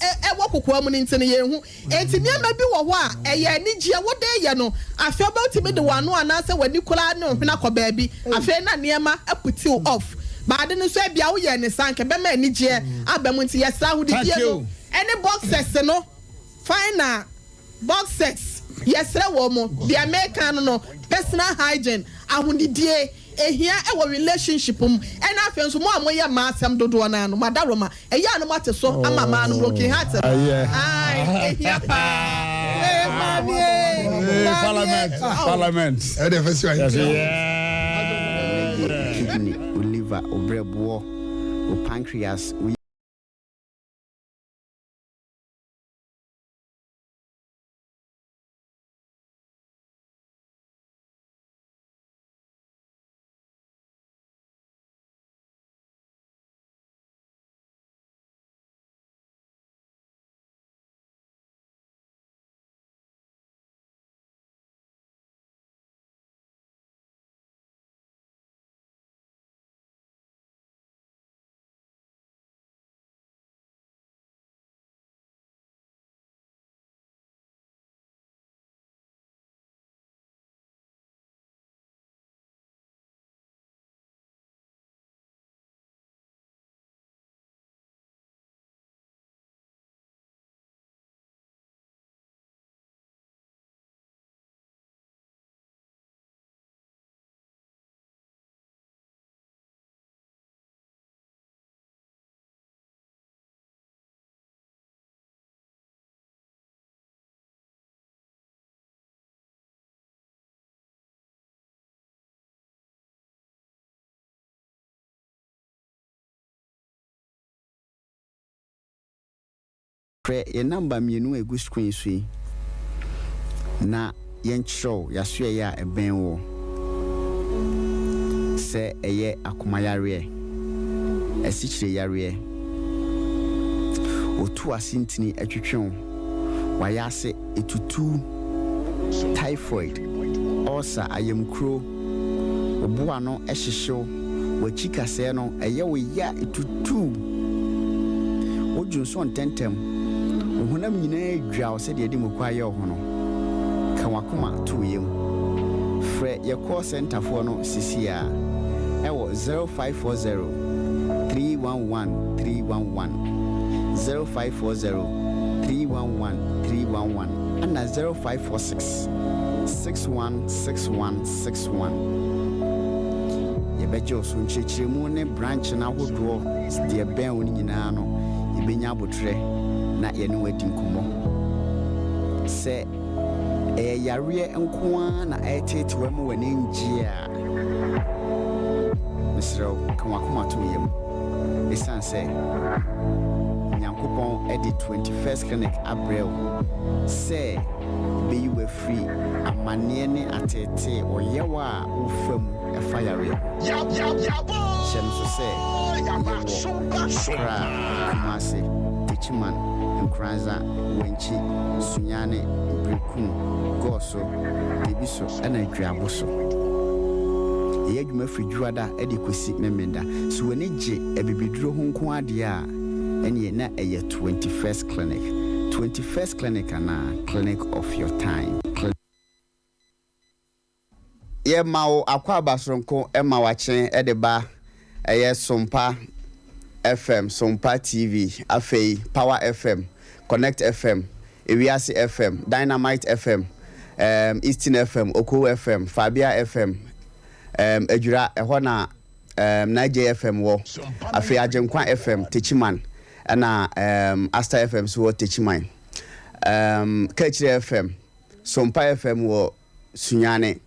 ɛwɔ kokoa mu no nti no yɛnhu. Enti nneɛma bi wɔ hɔ a ɛyɛ anigyeɛ wode reyɛ no, afei wobɛtumi de w'ano anaasɛ w'ani koraa ne wo hwene akɔ baabi, afei na nneɛma aputiw off. But ade no nso ebia woyɛɛ no saa anka ɛbɛma anigyeɛ aba mu nti yɛsrɛ ahodidie no ne boxers no final boxers yɛsrɛ wɔn mo deɛ meka no no personal hygiene ahonidie ehia ɛwɔ relationship mu ɛna afei nso mo a moyɛ mmaa asɛm dodoɔ naa no mo adaworoma ɛyɛ a no mo ate so ama mmaa no broken heart no ae ehia paa ee maame ee maame ee parliament ɛde fɛ si wa kidney, wo liver, wo brɛboɔ, wo pancreas, wo. Frɛ yɛn namba mmienu a ɛgu screen so yi na yɛnkyerɛ wo yɛasoɛeɛ a ɛbɛn woɔ. Sɛ ɛyɛ akoma yareɛ, asikyire yareɛ, otu ase ntini ɛtwetwe wo, w'ayaase ɛtutu, typhoid, ulcer, ayamkuro, wo bo ano hyehye wo, w'akyi kasɛɛ no ɛyɛ wo ya tutuu, wo dwonsɔ ntɛmntɛm, wo honam nyinaa dwira wo sɛdeɛ yɛde muku ayɛ wo ho no, ka w'akoma to wo yam. Frɛ yɛ call centre foɔ no seesei ara ɛwɔ 0540 311 311, 0540 311 311 ɛna 0546. 6161 61. Yɛbɛgye wo so nkyerɛkyerɛmu ne branch no ahodoɔ deɛ ɛbɛn wo no nyinaa no, yɛbɛnya aboterɛ na yɛne wo adi nkɔmmɔ. Sɛ ɛyɛ yareɛ nko ara na ɛreteete wo ɛma w'ani ngye a, mesrɛ wo ka w'akoma to wo yam. Ɛsiane sɛ Nyankopɔn de 21st Clinic abrɛ wo sɛ Ebeyi wo afiri amanneɛ ne ateetee, ɔyaw a wofa mu fa yareɛ ho. Hyɛ no nso sɛ yɛwɔ Accra, Kumasi, Techiman, Nkoranza, Wenchi, Sunyani, Berekum, Goaso, Debiso ɛna Duabo so. Yɛyɛ adwuma firi Dwoada de kɔsi Memenda. Sɛ w'ani gye abibiduro ho nko ara deɛ a, ɛneɛ na ɛyɛ 21st Clinic. 21st Clinic anaa Clinic of your time. Yɛ ma wo akwaaba soronko ma wakye de ba ɛyɛ Sompa FM, Sompa TV, afei Power FM, Connect FM, Ewiase FM, Dynamite FM, um, Eastern FM, Okow FM, Fabia FM, um, Adwira, ɛhɔ na um, Nige FM wɔ, afei Agyenkwa FM, Techiman, Ɛna um Asta FM nso wɔ Techiman. Um Kaakyire FM, Sompa FM wɔ Sunyani,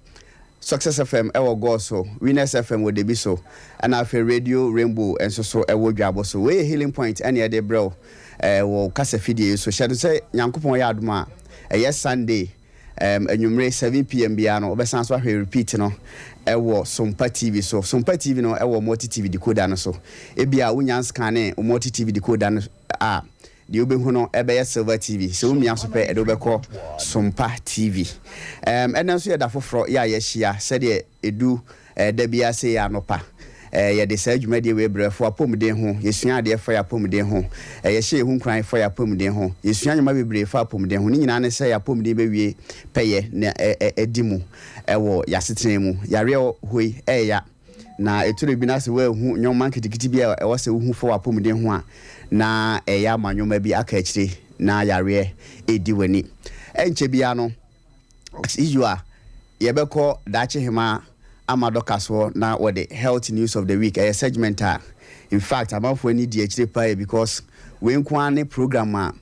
Success FM wɔ Goso, Winners FM wɔ Debiso, ɛna afei Radio Rainbow nso so wɔ Dwabo so. Wei yɛ Healing Point ɛna yɛde brɛ wo eh, wɔ kasa fidie yi so. Hyɛ no sɛ Nyankopɔn yɛ adom a, ɛyɛ Sunday um, anwummere 7pm biara no wobɛsan so ahwɛ repeat no ɛwɔ Sompa TV so. Sompa TV no ɛwɔ Multi TV decoder no so. Ebia wonya nscanne wo Multi TV decoder no a, deɛ wobɛhu no ɛbɛyɛ Silver TV. Sɛ womia so pɛ, ɛde wobɛkɔ Sompa TV. Um, ɛnɛ nso yɛ da foforɔ yɛ a yɛahyia sɛdeɛ ɛdu eh, da biara sei anɔpa. Yɛde saa dwumadie wei brɛ fo apɔmuden ho. Yɛsua adeɛ fa yɛ apɔmuden ho. Yɛhyɛ yɛn ho nkuran fa yɛ apɔmuden ho. Yɛsua nneɛma bebree fa apɔmuden ho. Ne nyinaa ne sɛ yɛ apɔmuden bɛwie pɛyɛ na ɛdi mu ɛwɔ yɛasetena mu. Yareɛ hɔ yi ɛɛya na ɛturo bi na sɛ woahu nneɛma nketenkete bi a ɛwɔ sɛ wohu fa w'apɔmuden ho a, na ɛyɛ ama nneɛma bi aka akyire na yareɛ ɛdi w'ani. Ɛnkyɛ biara no, as usual, yɛbɛkɔ Daakye Hema ama dɔka soɔ na wɔde Health News of the Week. Ɛyɛ segment a in fact amanfoɔ ani di akyire paa yɛ, because wei nko ara ne program a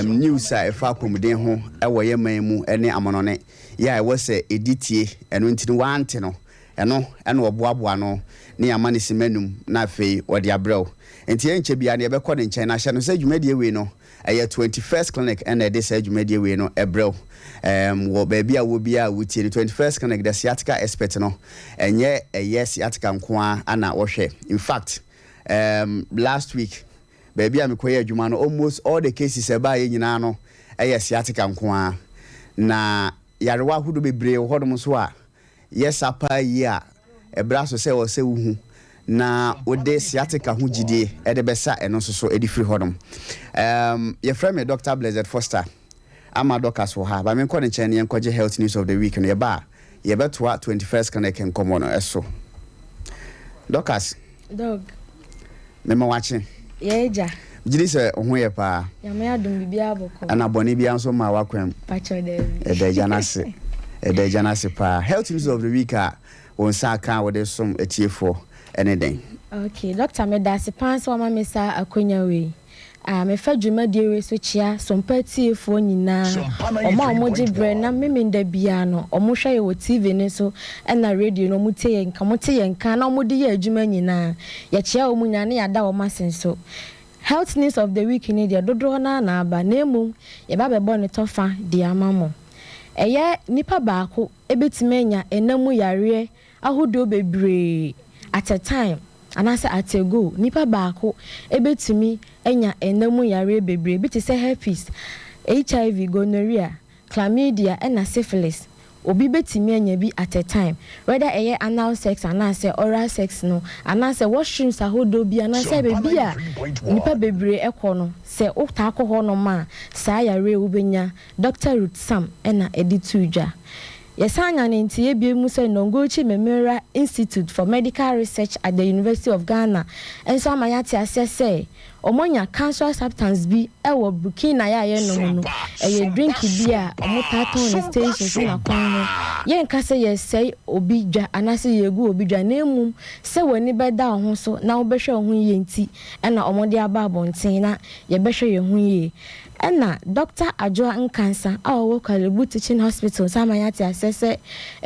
news a ɛfa apɔmuden ho ɛwɔ yɛ man mu ne amanɔne yɛ a ɛwɔ sɛ ɛdi tie. Ɛno nti no, wante no, ɛno ɛna ɔboaboa no ne ama ne sima num na afei wɔde abrɛw. Nti yɛnkyɛ biara no, yɛbɛkɔ ne nkyɛn na hyɛ no sɛ dwumadie wei no ɛyɛ 21st Clinic ɛna ɛde saa dwumadie wei no ɛbrɛw wɔ baabi a wɔ biara a wotie no. 21st Clinic, the sciatica expert no, ɛnyɛ ɛyɛ sciatica nko ara ana wɔhwɛ. In fact, last week baabi a mekɔyɛ adwuma no, almost all the cases ɛbaayɛ nyinaa no ɛyɛ sciatica nko ara. Na yarewa ahodoɔ bebree wɔ hɔnom nso a yɛsa paa yie a ɛbrɛ so sɛ ɛwɔ sɛ wohu na wode sciatica ho gyidie ɛde bɛsa ɛno nso so ɛde firi hɔnom. Yɛfrɛ me Dr Blessed Foster ama Dorcas wɔ ha ba. Menkɔ ne nkyɛn ne yɛnkɔgye Health News of the Week no. Yɛba a, yɛbɛtoa 21st Clinic nkɔmmɔ no ɛso. Dorcas. Dog. Mema wakye. Yɛ agya. Gyidi sɛ wo ho yɛ paa. Nyame adom, biribiara bɔkɔ. Ɛna bɔne biara nso ma wakwan mu. Pakyɛ, daabi. Ɛda Agya no ase, ɛda Agya no ase paa. Health News of the Week a wo nsa aka a wode som atiefoɔ ɛne dɛn? Okay, Doctor, meda ase paa sɛ wama me saa akonnwa wei. Ah, mefa dwumadie wei so kyea Sompa atiefoɔ nyinaa, ɔmo a ɔmo gye berɛ na Memenda biara no ɔmo hwɛ yɛ wɔ TV ne so ɛna radio no, ɔmo tie yɛn nka, ɔmo te yɛn nka na ɔmo de yɛ adwuma nyinaa. Yɛkyea wɔn nyinaa ne yɛada wɔn ase nso. Health News of the Week ni deɛ, dodoɔ naa na aba, na emom yɛba bɛbɔ ne tɔfa de ama mo. Ɛyɛ nipa baako ebetumi anya ɛnam mu yareɛ ahodoɔ bebree at a time anaasɛ at a go. Nipa baako ebetumi anya ɛnam mu yareɛ bebree bi te sɛ herpes, HIV, gonorrhea, chlamydia ɛna syphilis. Obi betumi anya bi at a time, whether ɛyɛ anal sex anaasɛ oral sex no, anaasɛ washrooms ahodoɔ bi, anaasɛ beebi a nipa bebree ɛkɔ no. Sɛ wotaa kɔ hɔnom a, saa yareɛ wobɛnya. Dr Ruth Sam ɛna ɛde tu dwa. Yɛsan nya ne nti ebie mu sɛ Noguchi Memorial Institute for Medical Research at the University of Ghana nso ama yɛate aseɛ sɛ ɔmo anya cancerous substance bi ɛwɔ Burkina yɛ a yɛnom no. Ɛyɛ drink bi a ɔmo taa tɔn ne stations na kwan ho. Yɛnka sɛ yɛsɛe obi dwa anaasɛ yɛgu obi dwa, na emum sɛ w'ani bɛda wo ho so na wobɛhwɛ wo ho yie nti ɛna ɔmo de aba abɔnten na yɛbɛhwɛ yɛn ho yie. Ɛna Dr Adwoa Nkansa a ɔwɔ Korle Bu Teaching Hospital nsa ama yɛate asɛ sɛ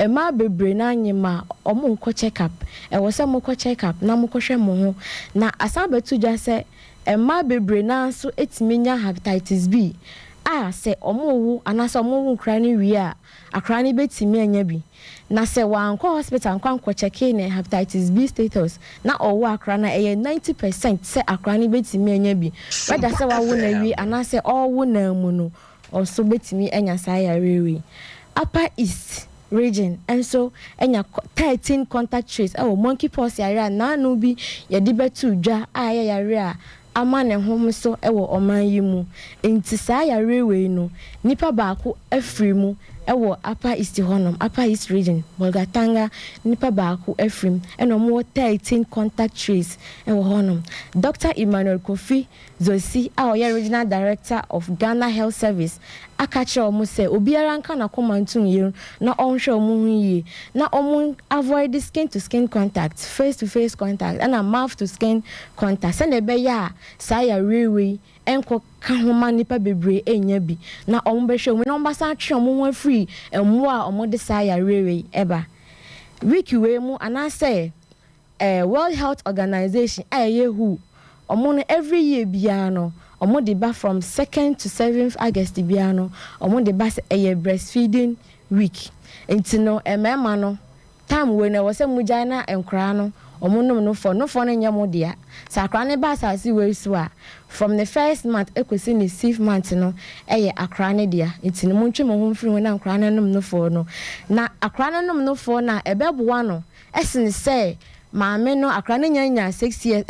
mmaa bebree no anyem a ɔmo nkɔ check up. Ɛwɔ sɛ mokɔ check up na mokɔhwɛ mo ho. Na asan bɛto dwa sɛ mmaa bebree naa nso etumi nya hepatitis B a sɛ ɔmo wo anaasɛ ɔmo wo nkora no wie a, akora no bɛtumi anya bi. Na sɛ wankɔ hospital ankɔ check ne hepatitis B status na ɔwɔ akora no, ɛyɛ 90% sɛ akora no bɛtumi anya bi, whether sɛ wawo na awie anaasɛ ɔwo na mu no, ɔso bɛtumi anya saa yareɛ wei. Upper East Region nso anya 13 contact trace ɛwɔ monkeypox yare a naanu bi yɛde bɛto dwa a ɛyɛ yare a ama ne ho so ɛwɔ ɔman yi mu. Nti saa yare wei no, nipa baako afiri mu ɛwɔ Upper East hɔnom, Upper East Region, Bolgatanga, nipa baako afiri mu, ɛna wɔn wɔ 13 contact trace ɛwɔ hɔnom. Dr Emmanuel Kofi Zosi a ɔyɛ Regional Director of Ghana Health Service aka kyerɛ wɔn sɛ obiara nka n'akoma ntum yie na ɔnhwɛ wɔn ho yie na wɔn avoid skin to skin contact, face to face contact ɛna mouth to skin contact, sɛnea ɛbɛyɛ a saa yareɛ wei ɛnkɔ ka ho ma nipa bebree ɛnya bi, na wɔn bɛhwɛ wɔn na wɔn basa atwe wɔn ho afiri mmoa a wɔde saa yareɛ wei ɛba. Week wei mu anaasɛ World Health Organization a ɛyɛ WHO, ɔmo no every year biara no, ɔmo de ba from 2nd to 7th August biara no, ɔmo de ba sɛ ɛyɛ breastfeeding week. Nti no, mmarima no, time wei no, ɛwɔ sɛ mo gyae na nkwaraa no ɔmo nom no fɔ no nyɛ mo dea. Sɛ akwaraa no ba asase wei so a, from the first month ekosi ne sixth month no, ɛyɛ akwaraa no dea. Nti no, mo ntwe mo ho mfiri ho na nkwaraa no nom no fɔ no. Na akwaraa no nom no fɔ no a, ɛbɛboa no ɛsene sɛ maame no, akwadaa no nya nya 6 years,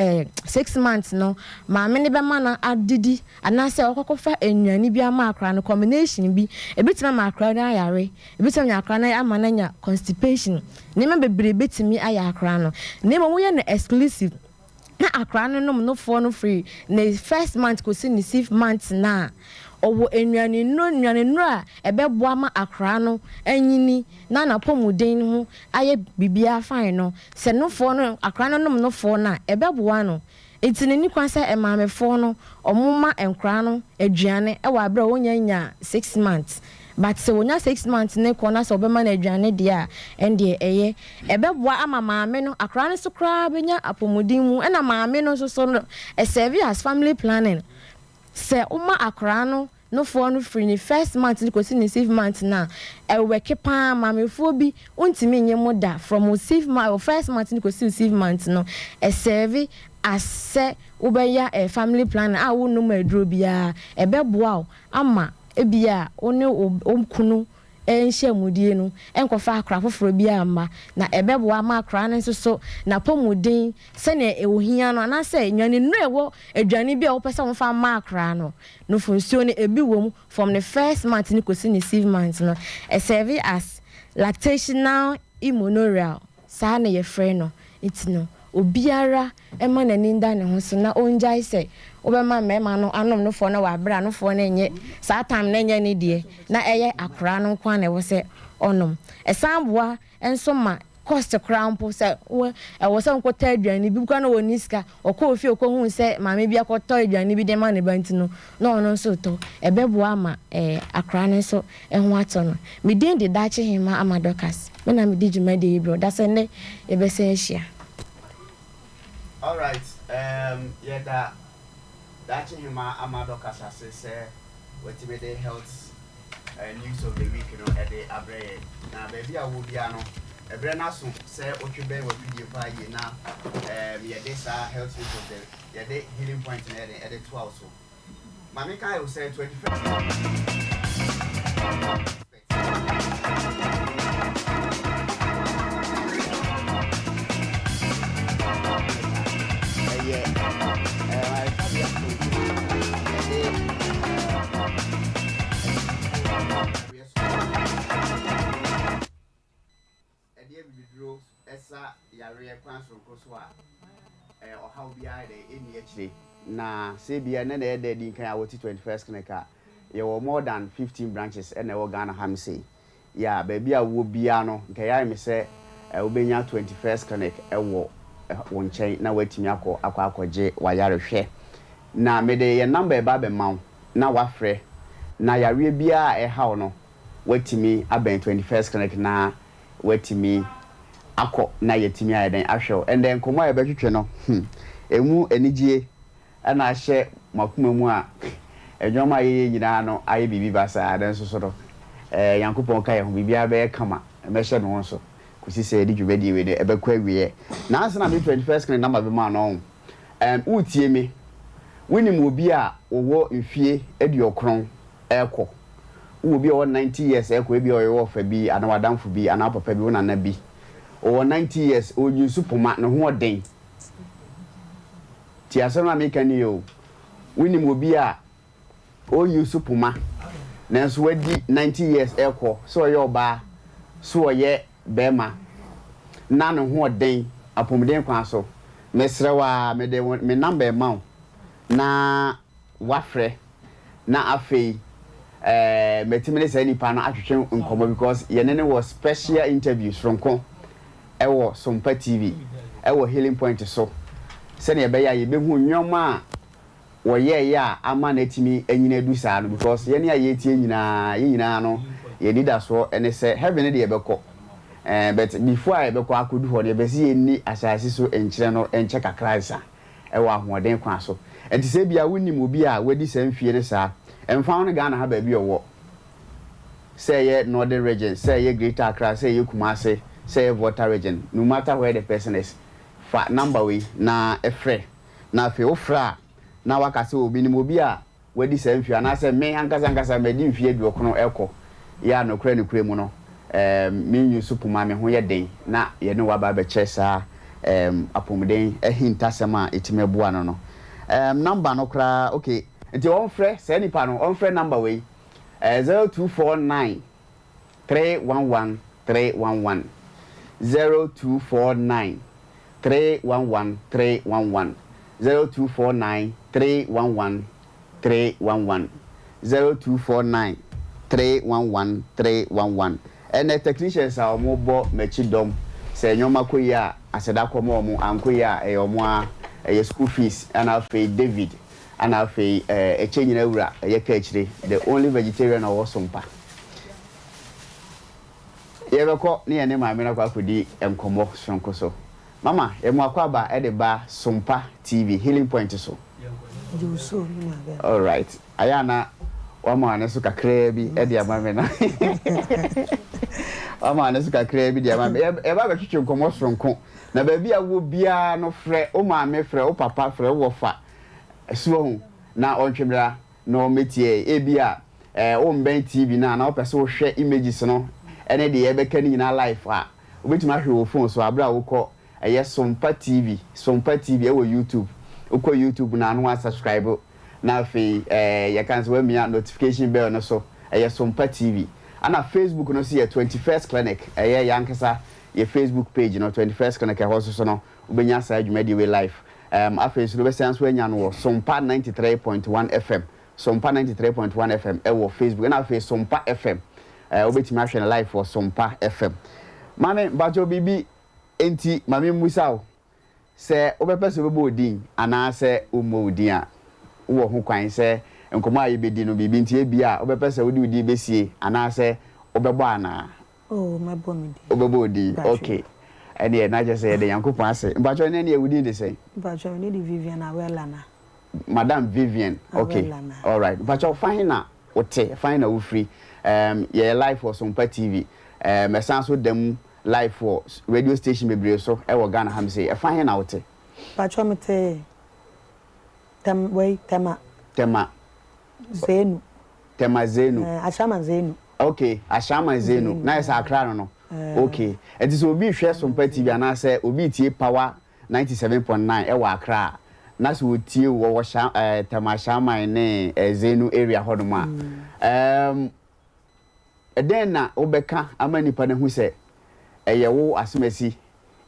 6 months no, maame no bɛma no adidi anaasɛ ɔkɔkɔfa nnuane bi ama akwadaa no, combination bi, ebitumi ama akwadaa no ayare, ebitumi ama akwadaa no ama no anya constipation, nneɛma bebree betumi ayɛ akwadaa no. Na mmom woyɛ no exclusive na akwadaa no nom nofoɔ no firi ne first month kɔsi ne sixth month na ɔwɔ nnuane nnuro a ɛbɛboa ma akwadaa no anyini na n'apɔmuden ho ayɛ biribiara fine no, sɛ nofoɔ no, akwadaa no nom nofoɔ no a, ɛbɛboa no. Nti n'ani kwan sɛ maamefoɔ no ɔmo ma nkwadaa no aduane ɛwɔ abere a wɔnya nya 6 months. But sɛ wonya 6 months ne kɔ na sɛ ɔbɛma no aduane deɛ a, ɛndeɛ ɛyɛ, ɛbɛboa ama maame no, akwadaa no so koraa bɛnya apɔmuden mu. Ɛna maame no nso so no, ɛserve as family planning. Sɛ woma akwadaa no nofoɔ no firi ne first month ne kɔsi ne sixth month na ɛwɛke paa, maamefoɔ bi wontumi nye mo da from wo sixth month, wo first month ne kɔsi wo sixth month no, ɛserve as sɛ wobɛyɛ family planning a wonnom aduro biara. Ɛbɛboa wo ama ebia wo ne wo kunu nhyia no nkɔfa akora foforɔ bi amma, na ɛbɛboa ama akora no nso so n'apɔmuden sɛnea ɛwɔ hia no, anaasɛ nnuane nnuro ɛwɔ aduane bi a wɔpɛ sɛ wɔfa ma akora no, nofo nsuo no ebi wɔ mu from the first month ne kɔsi ne sixth month no. Ɛserve as lactational amenorrhea, saa na yɛfrɛ no. Nti no obiara ɛma n'ani da ne ho so na ɔngyae sɛ wobɛma mmarima no anom nofoɔ no wɔ abere a nofoɔ no nyɛ saa time no nyɛ ne deɛ, na ɛyɛ akwaraa no nko a na ɛwɔ sɛ ɔnom. Ɛsan boa nso ma cost koraa mpo. Sɛ wo ɛwɔ sɛ nkɔtɔ aduane bi koraa na wɔni sika, ɔkɔ ofie ɔkɔhu sɛ maame bi akɔtɔ aduane bi de ma ne ba, nti no na ɔno nso tɔ, ɛbɛboa ama akwaraa no nso ɛho atɔ no. Me din de Daakye Hema Ama Dorcas, me na medi dwumadie yi brɛ da sɛ nnɛ yɛbɛsɛn ahyia. Alright, yɛda Daakye Hema Ama Dorcas ase sɛ watumi de health news of the week no ɛde abrɛ yɛn. Na baabi a wɔ biara no, ɛberɛ no aso sɛ wotwe bɛn wafidie paa yie na yɛde saa health news of the, yɛde healing point no yɛde toa wo so. Maame ka yɛ sɛ 21st ɛyɛ ayaresabea sononko a ɛde yareɛ so ɛde abibiduro ɛsa yareɛ kwan soronko so a ɔhaw biara de ɛnni akyire. Na sɛ bia ne na ɛda adi nkan a wɔte 21st Clinic a yɛwɔ more than 15 branches ɛna ɛwɔ Ghana ha. Sei yɛ baabi a wɔ biara no, nka yɛayɛ me sɛ wobɛnya 21st Clinic ɛwɔ wo nkyɛn na woatumi akɔ akɔgye wayarehwɛ. Na mede yɛn number ɛba abɛma wo na wafrɛ, na yareɛ biara a ɛhaw no, woatumi abɛn 21st Clinic na woatumi akɔ na yɛtumi ayɛ dɛn ahwɛ wo. Ɛndɛ nkɔmmɔ a yɛbɛtwetwe no, ɛmu anigyie ɛna ahyɛ makoma mu a ɛnwɔma a yɛyɛ nyinaa no ayɛ biribi basaa. Ne nso so no, Nyankopɔn ka yɛ ho, biribiara bɛyɛ kama. Mɛhyɛ ne ho so kòsi sɛ yɛde dwumadie wei no ɛbɛkɔ awieɛ. Nansa na me 21st Clinic number bɛma no, wotie me, wonim obi a wɔwɔ mfie 90 ɛrekɔ, wowɔ bi a ɔwɔ 90 years ɛrekɔ, ebi a ɔyɛ ɔfa bi anaa wadamfo bi anaa papa bi, wo nana bi ɔwɔ 90 years, ɔnyi nso poma ne ho ɔden. Ti asɛm a meka ni o, wonim obi a ɔnyi nso poma nanso wadi 90 years ɛrekɔ, sɛ ɔyɛ ɔbaa so ɔyɛ bɛrima na ne ho ɔden apɔmuden kwan so, mesrɛ wo a, mede me number ma wo na wafrɛ, na afei mɛtumi ne saa nipa no atwetwe nkɔmmɔ, because yɛne ne wɔ special interview soronko ɛwɔ Sompa TV, ɛwɔ Healing Point so, sɛnea ɛbɛyɛ a yɛbɛhu nneɛma a wɔyɛɛyɛ a ama no atumi anyina adu saa no, because yɛne a yɛtie nyinaa, yɛn nyinaa no, yɛn nidasoɔ ɛne sɛ heaven ne deɛ yɛbɛkɔ, but before a yɛbɛkɔ akɔdu hɔ no, yɛbɛsi yɛnni asase so nkyerɛ no nkyɛ kakra nsa ɛwɔ ahoɔden kwan so. Nti sɛ bia wonim obi a wadi saa mfie no saa, ɛmfa ho no Ghana ha baabi a ɔwɔ, sɛ ɛyɛ Northern Region, sɛ ɛyɛ Greater Accra, sɛ ɛyɛ Kumase, sɛ ɛyɛ Volta Region, no matter where the person is, fa number wei na ɛfrɛ. Na afei wofrɛ a, na waka sɛ obi nim obi a wadi saa mfie, anaasɛ me ankasa ankasa madi mfie 90 ɛkɔ yɛ a, nokorɛ nokorɛ mu no, menyi so poma, me ho yɛ den, na yɛne waba abɛkyɛ saa. um, apɔmuden ahintasɛm a ɛtumi boa no no. Number no koraa, okay, nti ɔmfrɛ saa nipa no, ɔmfrɛ number wei, 0249 311 311, 0249 311 311, 0249 311 311, 0249 311 311. Ɛnɛ technicians a wɔn bɔ m'akyi dɔm, sɛ nneɛma kɔ yie a, aseda kɔma wɔn, ankɔ yie a, ɛyɛ wɔn a ɛyɛ school fees. Ɛna afei David, ɛna afei ɛkyɛ nyina wura ɛyɛ ka akyire, the only vegetarian a ɔwɔ Sompa. Yɛbɛkɔ ne yɛne maame no akɔ akɔdi nkɔmmɔ sononko so. Mama, yɛmu akɔ aba ɛde ba Sompa TV Healing Point so. Alright, ayɛ ana wama ne so kakraa bi ɛde ama me no, wama ne so kakraa bi de ama me. Yɛba bɛtwetwe nkɔmmɔ soronko na baabi a wɔ biara no, frɛ wo maame, frɛ wo papa, frɛ wo wɔfa so ho na ɔntwe mmra na ɔmmɛtie. Ebi a wombɛn TV no a na wopɛ sɛ wohwɛ images no ɛne deɛ yɛbɛka no nyinaa live a, wobɛtumi ahwɛ wɔ phone so aberɛ a wokɔ ɛyɛ Sompa TV, Sompa TV ɛwɔ YouTube. Wokɔ YouTube na ano asubscribe na afei yɛka sɛ wamia notification bell no so. Ɛyɛ Sompa TV. Ana Facebook no so yɛ 21st Clinic, ɛyɛ yɛankasa yɛ Facebook page no, 21st Clinic. Ɛhɔ so so no wobɛnya saa dwumadie wei live. Afei so no wobɛsan so anya no wɔ Sompa 93.1 FM, Sompa 93.1 FM ɛwɔ Facebook. Ɛna afei Sompa FM, wobɛtumi ahwɛ no live wɔ Sompa FM. Maame, mpakyɛw, biribi enti maame mmusa wo sɛ wobɛpɛ sɛ wobɛbɔ wo din anaasɛ wommɔ wo din a, wowɔ ho kwan sɛ nkɔmmɔ a yɛbɛdi no, biribi nti ebi a wobɛpɛ sɛ wode wo din bɛsie anaasɛ wobɛbɔ anaa? Oh, mɛbɔ me din. Wobɛbɔ wo din? Mpakyɛw. Okay, ɛneɛ na kyerɛ sɛ yɛde Nyankopɔn ase. Mpakyɛw, ne neɛ wo din de sɛn? Mpakyɛw, ne de Vivian Awelana. Madam Vivian, okay. Awelana. Alright, mpakyɛw, fan na wote fan na wofiri? Yɛyɛ live wɔ Sompa TV, ɛsan so da mu live wɔ radio station bebree so ɛwɔ Ghana ha. M sɛ ɛfa he na wote? Mpakyɛw, mete Tem wei, Tema. Tema. Zenu. Tema Zenu. Ashaiman Zenu. Okay, Ashaiman Zenu. Zenu. Na yɛ sɛ Akra no. Okay, ɛnti sɛ obi hwɛ Sompa TV anaasɛ obi tie Power 97.9 ɛwɔ Akra a, na sɛ otie wɔ wɔ Sha Tema, Ashaiman ne Zenu area hɔnom a, ɛdɛn na wobɛka ama nipa no hu sɛ ɛyɛ wo asomasi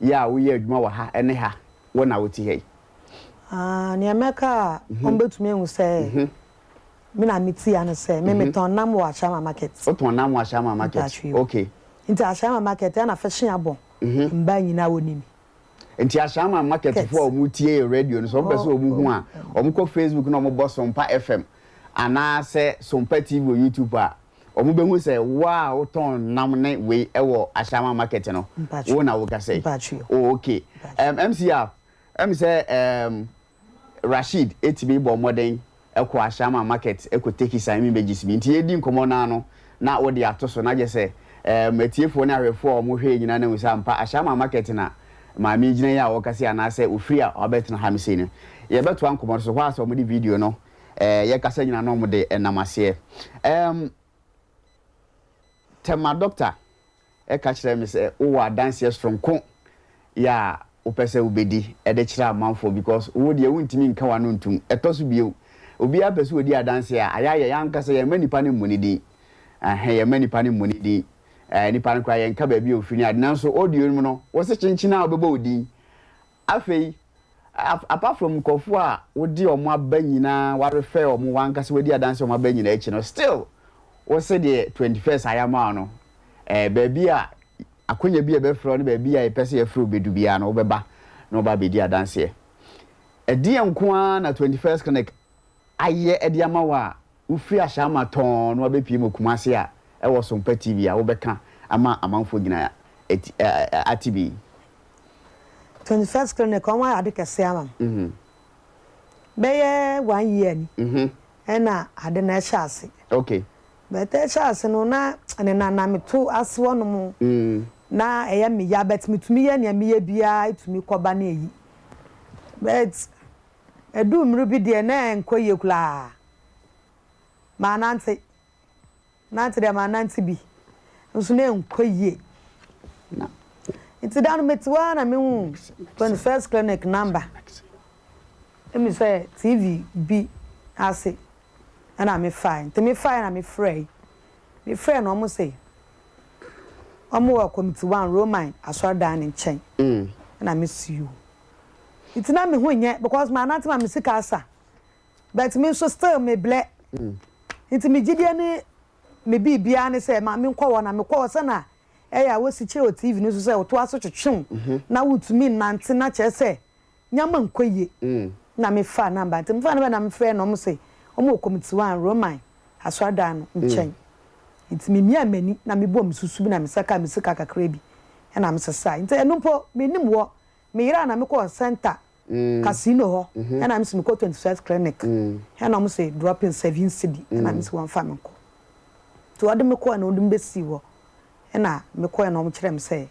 yɛ a woyɛ adwuma wɔ ha ɛne ha, wo na wote ha yi? Ah, nea mɛka a ɔmbɛtumi ahu sɛ me na mete ha no sɛ me metɔn nam wɔ Ashaiman market. Wotɔn nam wɔ Ashaiman market? Mpakyɛw. Nti Ashaiman market ɛna fɛhyɛ abɔ mbaa nyinaa wɔ nim. Nti Ashaiman market foɔ a wɔn tie yɛ radio no so, wɔn pɛ sɛ wɔn hu a, wɔn kɔ Facebook na wɔn bɔ Sompa FM anaasɛ Sompa TV wɔ YouTube a, wɔn bɛhu sɛ wo a wotɔn nam ne wei ɛwɔ Ashaiman market no, Mpakyɛw. wo na wokasa yi? Mpakyɛw. Oh, okay. MCR sɛ Rashid etimi bɔ mmɔden ɛkɔ Ashaiman market ɛkɔ take some images bi, nti yɛdi nkɔmɔ naa no na wɔde ato so na gye sɛ atiefoɔ ne ahwɛfoɔ a wɔhwɛ yɛ nyinaa na ehu sɛ ampa Ashaiman market na maame gyina yi a wɔkasa anaasɛ ofiri a wabɛtena ha mi sei no. Yɛbɛtoa nkɔmɔ no so hɔ a sɛ wɔde video no yɛkasa nyinaa na wɔde ɛnam aseɛ. Tema doctor ɛka kyerɛ me sɛ wowɔ adanseɛ soronko yɛ a wopɛ sɛ wobɛdi ɛde kyerɛ amanfoɔ, because wo deɛ wontumi nka w'ano ntom. Ɛtɔ so bio, obiara pɛ sɛ wɔdi adanseɛ a, ayɛ ayɛ yɛankasa yɛmma nipa no mmɔ ne din ɛhɛn, yɛmma nipa no mmɔ ne din, nipa no koraa yɛnka baabi a ofiri ne ade. Nanso audio no mu no, wɔsɛ kyenkyen a wobɛbɔ wo din. Afei apart from nkurɔfoɔ a wode ɔmo aba nyinaa, warefɛ ɔmo, wankasa wadi adanseɛ ɔmo aba nyinaa akyi no, still wɔsɛ deɛ 21st ayama wo no, baabi a akonnwa bi a yɛbɛfrɛ wo ne baabi a yɛpɛ sɛ yɛfrɛ wo bɛdu biara no, wobɛba na wɔba abɛdi adanseɛ. Ɛdeɛ nko ara na 21st Clinic ayɛ ɛde ama wo a wofiri Ashaiman tɔn na wabɛpie mu Kumase a ɛwɔ Sompa TV a wobɛka ama amanfoɔ nyinaa ate bi? 21st Clinic, ɔmo ayɛ ade kɛse ama me. Bɛyɛ one year ni ɛna ade na ɛhyɛ ase. Bɛtɛ ɛhyɛ ase no na ne nana meto ase hɔnom na ɛyɛ me ya, but metumi yɛ nea meyɛ biara, etumi kɔba ne eyi, but ɛdu mmiri bi deɛ na ɛnkɔ yie koraa. Maa nante nante deɛ, maa nante bi nso na ɛnkɔ yie. Na. Nti da no mete hɔ ara na mehu 21st clinic number. Emi sɛ TV bi ase ɛna mefae. Nti mefae na mefrɛe. Mefrɛe na wɔn se wɔn wɔ Committee One Roman asɔredan no nkyɛn. Ɛna mesi o. Nti na me ho nyɛ because manante ma me sika asa. But me nso still me blɛ. Nti me gyidie ne me biribiara ne sɛ ma menkɔ hɔ na mekɔ hɔ sɛ na ɛyɛ a wosi kyerɛ wɔ TV no so sɛ woto aso twetwe wo na wontumi nnante na kyerɛ sɛ nneɛma nkɔ yie na mefaa number nti mefaa number na mefrɛɛ no wɔn se wɔn wɔ Committee One Roman asɔredan no nkyɛn nti memiaa m'ani na mebɔɔ me susu bi na me nsa kaa me sika kakra bi ɛna mesesae nti ɛno mpo mennim hɔ meyeraa na mekɔɔ center Casino hɔ ɛna mese mekɔ 21st clinic ɛna wɔn se dropping 7 cedi ɛna mese wɔmfa me nkɔ nti wɔde me kɔɔ na wɔde me bɛsii hɔ ɛna mekɔɛ na wɔn kyerɛ me sɛ